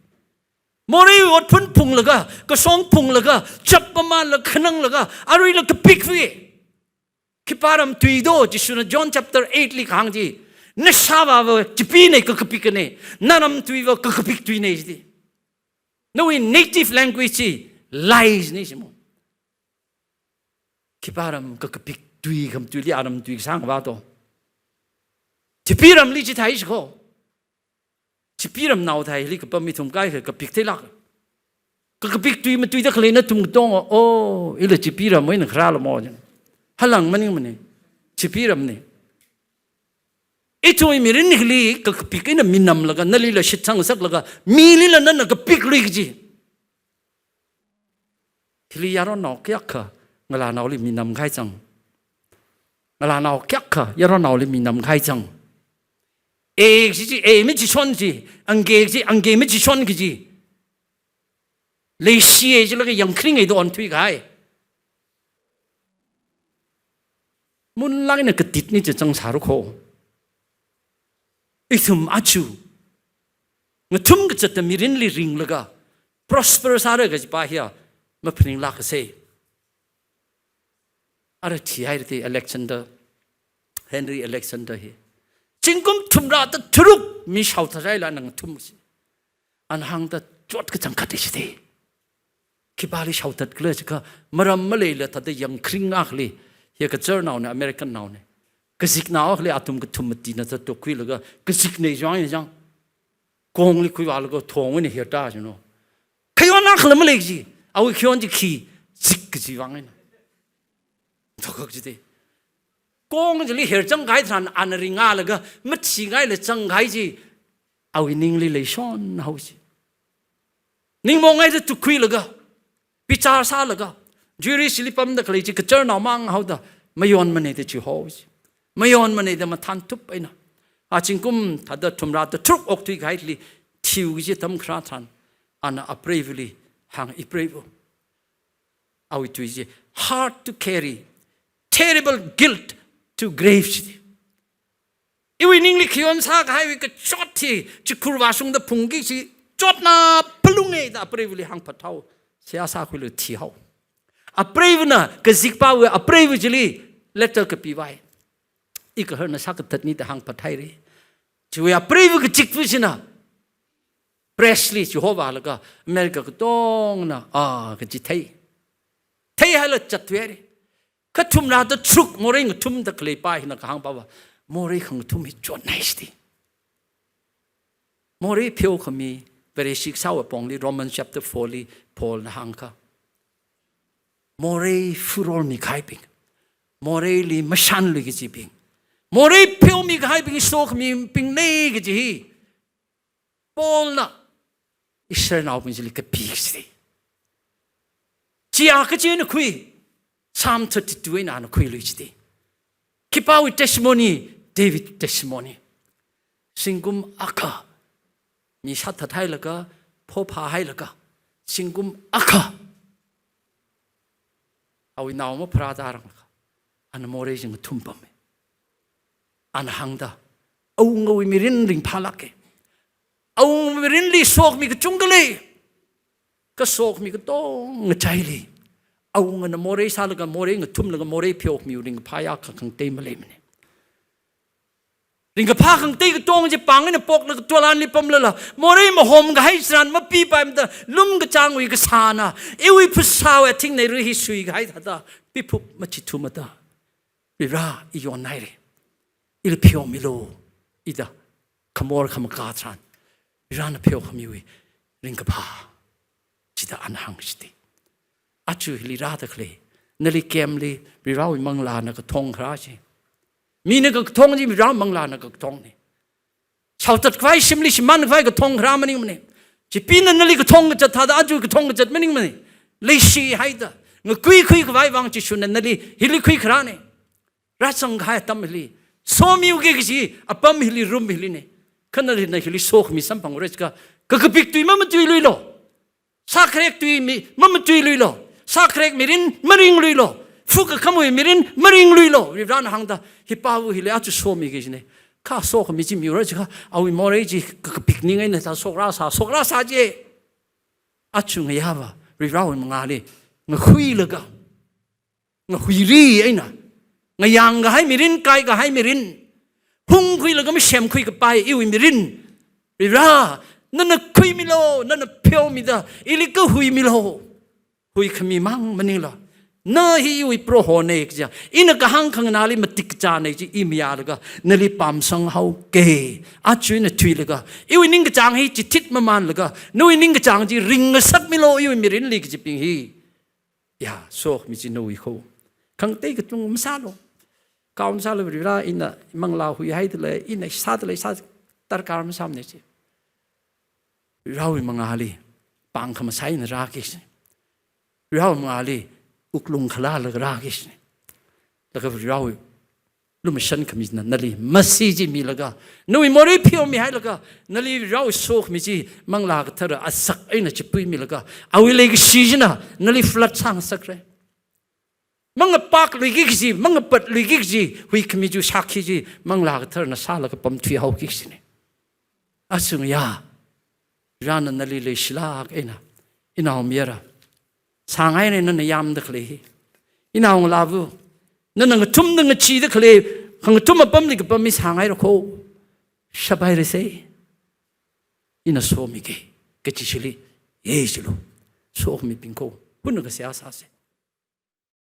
Morei ot phun phunglaga, kashong phunglaga, chap mamānlaga, khananglaga, aruila kapik fi. Khipā ram tui do, Jishuna John chapter eight li kahāng chi, "Nashāvāva chipina, kakapikna, naram tuiva kakapik tuina," chida. Nawui native language chi lies na shimo. Khipā ram kakapik tui khamatuili aram tui kasāngva do. Chipi ramli chithāi shiko. Chipi ramnao thāili kapam ithum kaikha kapik theilāk. Kakapik tui matuida khalei nathum katonga, "O, ila chipi ramwui eina kharā lamo," jin. Halang maningmana. Chipi ramna. Ithumwui mirinli kakapik eina minamlaga, nalila shitsangsaklaga, milila nana kapiklui kaji. Hili yaronnao kayākha ngalānaoli minamkahai chang. Ngalānao kayākha yaronnaoli minamkahai chang. A kaji chi, A machison chi, angke kaji, angke machison kaji. Leishiya jilaga yangkharinga da onthuikahai. Munlāk eina katitni chi changsāra kho. Ithum aja ngathum kazata mirinli ringlaga prosper sāra kajipa hiya maphaninglāksa. Ara thihaira da Alexander, Henry Alexander hi. Zingkum thumrāda tharuk mi shaothathaila ana ngathum si. Ana hāngda chot kachangkhat chi da. Khipāli shaothatkhala jiakha, maram maleila thāda yangkharing akhali, hiya kazarnaona, American naona. Kaziknao akhali athum kathum matina thāda khuilaga, kazikna jang jang. Kongli khuivālaga thongwui eina hirta jino. Khayon akhala malei kaji, awui khayon chi khi, zik kaji vang eina. Thokak chi da. Kong chili hirchangkahai tharan ana ringalaga, mathingaila changkahai chi, awui ningli leishon haowa chi. Ningmongaida tukhuilaga, bichar sālaga, jurist li pamda khalei chi kazarnao mang haoda, mayonmana da chiho chi. Mayonmana da mathānthup eina. A zingkum thāda thumrāda tharuk okthuikahaili thiu kaji atam kharā tharan, ana apreivali hāng, ipreiva. Awui tui chi, "Hard to carry, terrible guilt to grave," chi da. Iwui ningli khayon sākahaiwui kachot hi, chikhur vāshungda phungki chi, chotna phalunga da apreivali hāngphat haowa, seihā sākhuilaga thihao. Apreivana, kazikpawui apreiva chili, letter kapivai. I gaharna sākathatni da hāngphat haira. Chiwui apreiva kazikpa china, press li chihovālaga, America katongna, a, kaji thei. Theihailaga zatthuihaira. Kha thumrāda tharuk morei ngathumda khaleipa hina kahāngpava, morei khangathum hi chotnai chi da. Morei pheokhami, Vareshi kasāwui apongli, Romans chapter four li, Paulna hāngkha. Morei furor mikahaibing. Moreili mashanlui kajibing. Morei pheomikahaibing sokhamibingna kaji hi. Paulna Israelnaobing chili kapi chi da. Chiya kachi eina khui, Psalm thirty-two eina ana khuilui chi da. Khipāwui testimony, David testimony. Zingkum akha mi sāthathailaga, phophāhailaga, zingkum akha awui nao mapharāda rānglaga, ana morei chi ngathum pammi. Ana hāngda, awungawui mirin ringphālāka. Awunga mirinli sokhami kachungkha lei. Kha sokhami katonga ngachaili, awungana morei sālaga, morei ngathumlaga, morei pheokhamiwui ringkaphā ya kha khangatei maleimana. Ringkaphā khangatei katonga chi pāng eina poklaga tualanli pamlala, morei mahomkahai tharan mapipaimada, lum kachāngwui kasāna, iwui phasāwui athingnei ri hi suikahai thāda, piphup machithumada, Varivara, i yonhaira. Ili pheomilu, ida khamor khamakā tharan, Varivarana pheokhamiwui ringkaphā, chida ana hāngshitda. Aja hili rāda khalei, nali campli Varivarawui manglāna kathong kharā chi. Mina kakathong chi Varivara manglāna kakathongna. Shaothatkhavai, shimli shimānkhavai kathong kharā maningmana. Chipana nali kathong kazat thāda aja kathong kazat maningmana. Leishihaida, ngakuikhuikhavai vang Jishuna nali hili khuikharāna. Rāzangkahai atam hili somiuki kaji apam hili, room hilina. Kha nalina hili sokhami samphanghaora jiakha, kakapik tui mamatuiluilu. Sākharek tui mi mamatuiluilu. Sākharek mirin maringluilu. Phu kakhamwui mirin maringluilu. Varivarana hāngda, hipāva hili aja somiki kajina. Kha sokhami chi miura jiakha, awui morei chi kakapik ning eina thā shokra sā, shokra sā je. Aja ngayāva Varivarawui mangāli ngahuilaga, ngahuiri eina, ngayāngkahai mirin, kaikahai mirin, hungkhuilaga masemkhui kapai iwui mirin, Varivara, nana khuimilu, nana pheomida ili kahuimilu. Huikhami mang maningla, na hi iwui Prohona kaja, ina kahāng khanganāli matik kachāna chi i mayālaga, nali pamsanghaoka. Aja ina thuilaga, iwui ningkachāng hi chithit mamānlaga, nawui ningkachāng chi ringngasakmilu iwui mirinli kajibing hi. Ya, sokhami chi nawui kho. Khangatei katonga masālu. Kao masālu, Varivara, ina manglā huihaida lei, ina sāda lei, sā darkar masāmana chi. Varivarawui mangāli pāng khamasai eina rāki kajina. Varivarawui mangāli wuklung khalālaga rāki kajina. Laga Varivarawui lumashan khamina nali masi chi milaga, nawui morei pheomihailaga, nali Varivara sokhami chi Manglā Kathara asak eina chipuimilaga, awui leikashi china nali flood sāngasakra. Mangapakluiki kaji, mangapatluiki kaji huikhami chi, shākhi chi Manglā Katharana sālaga pamthuihaoki kajina. Aja ngayā, Varena nali leishilāk eina, inaomayara, sāngaina nana yamda khalei hi. Inaongalāva, nana ngathumda ngacheeda khalei, khangathum apamli kapam hi sāngaira kho. Shaphairasa. Ina somiki kaji chili, ye chilu. Sokhamibing kho, hunakha seihā sāsa.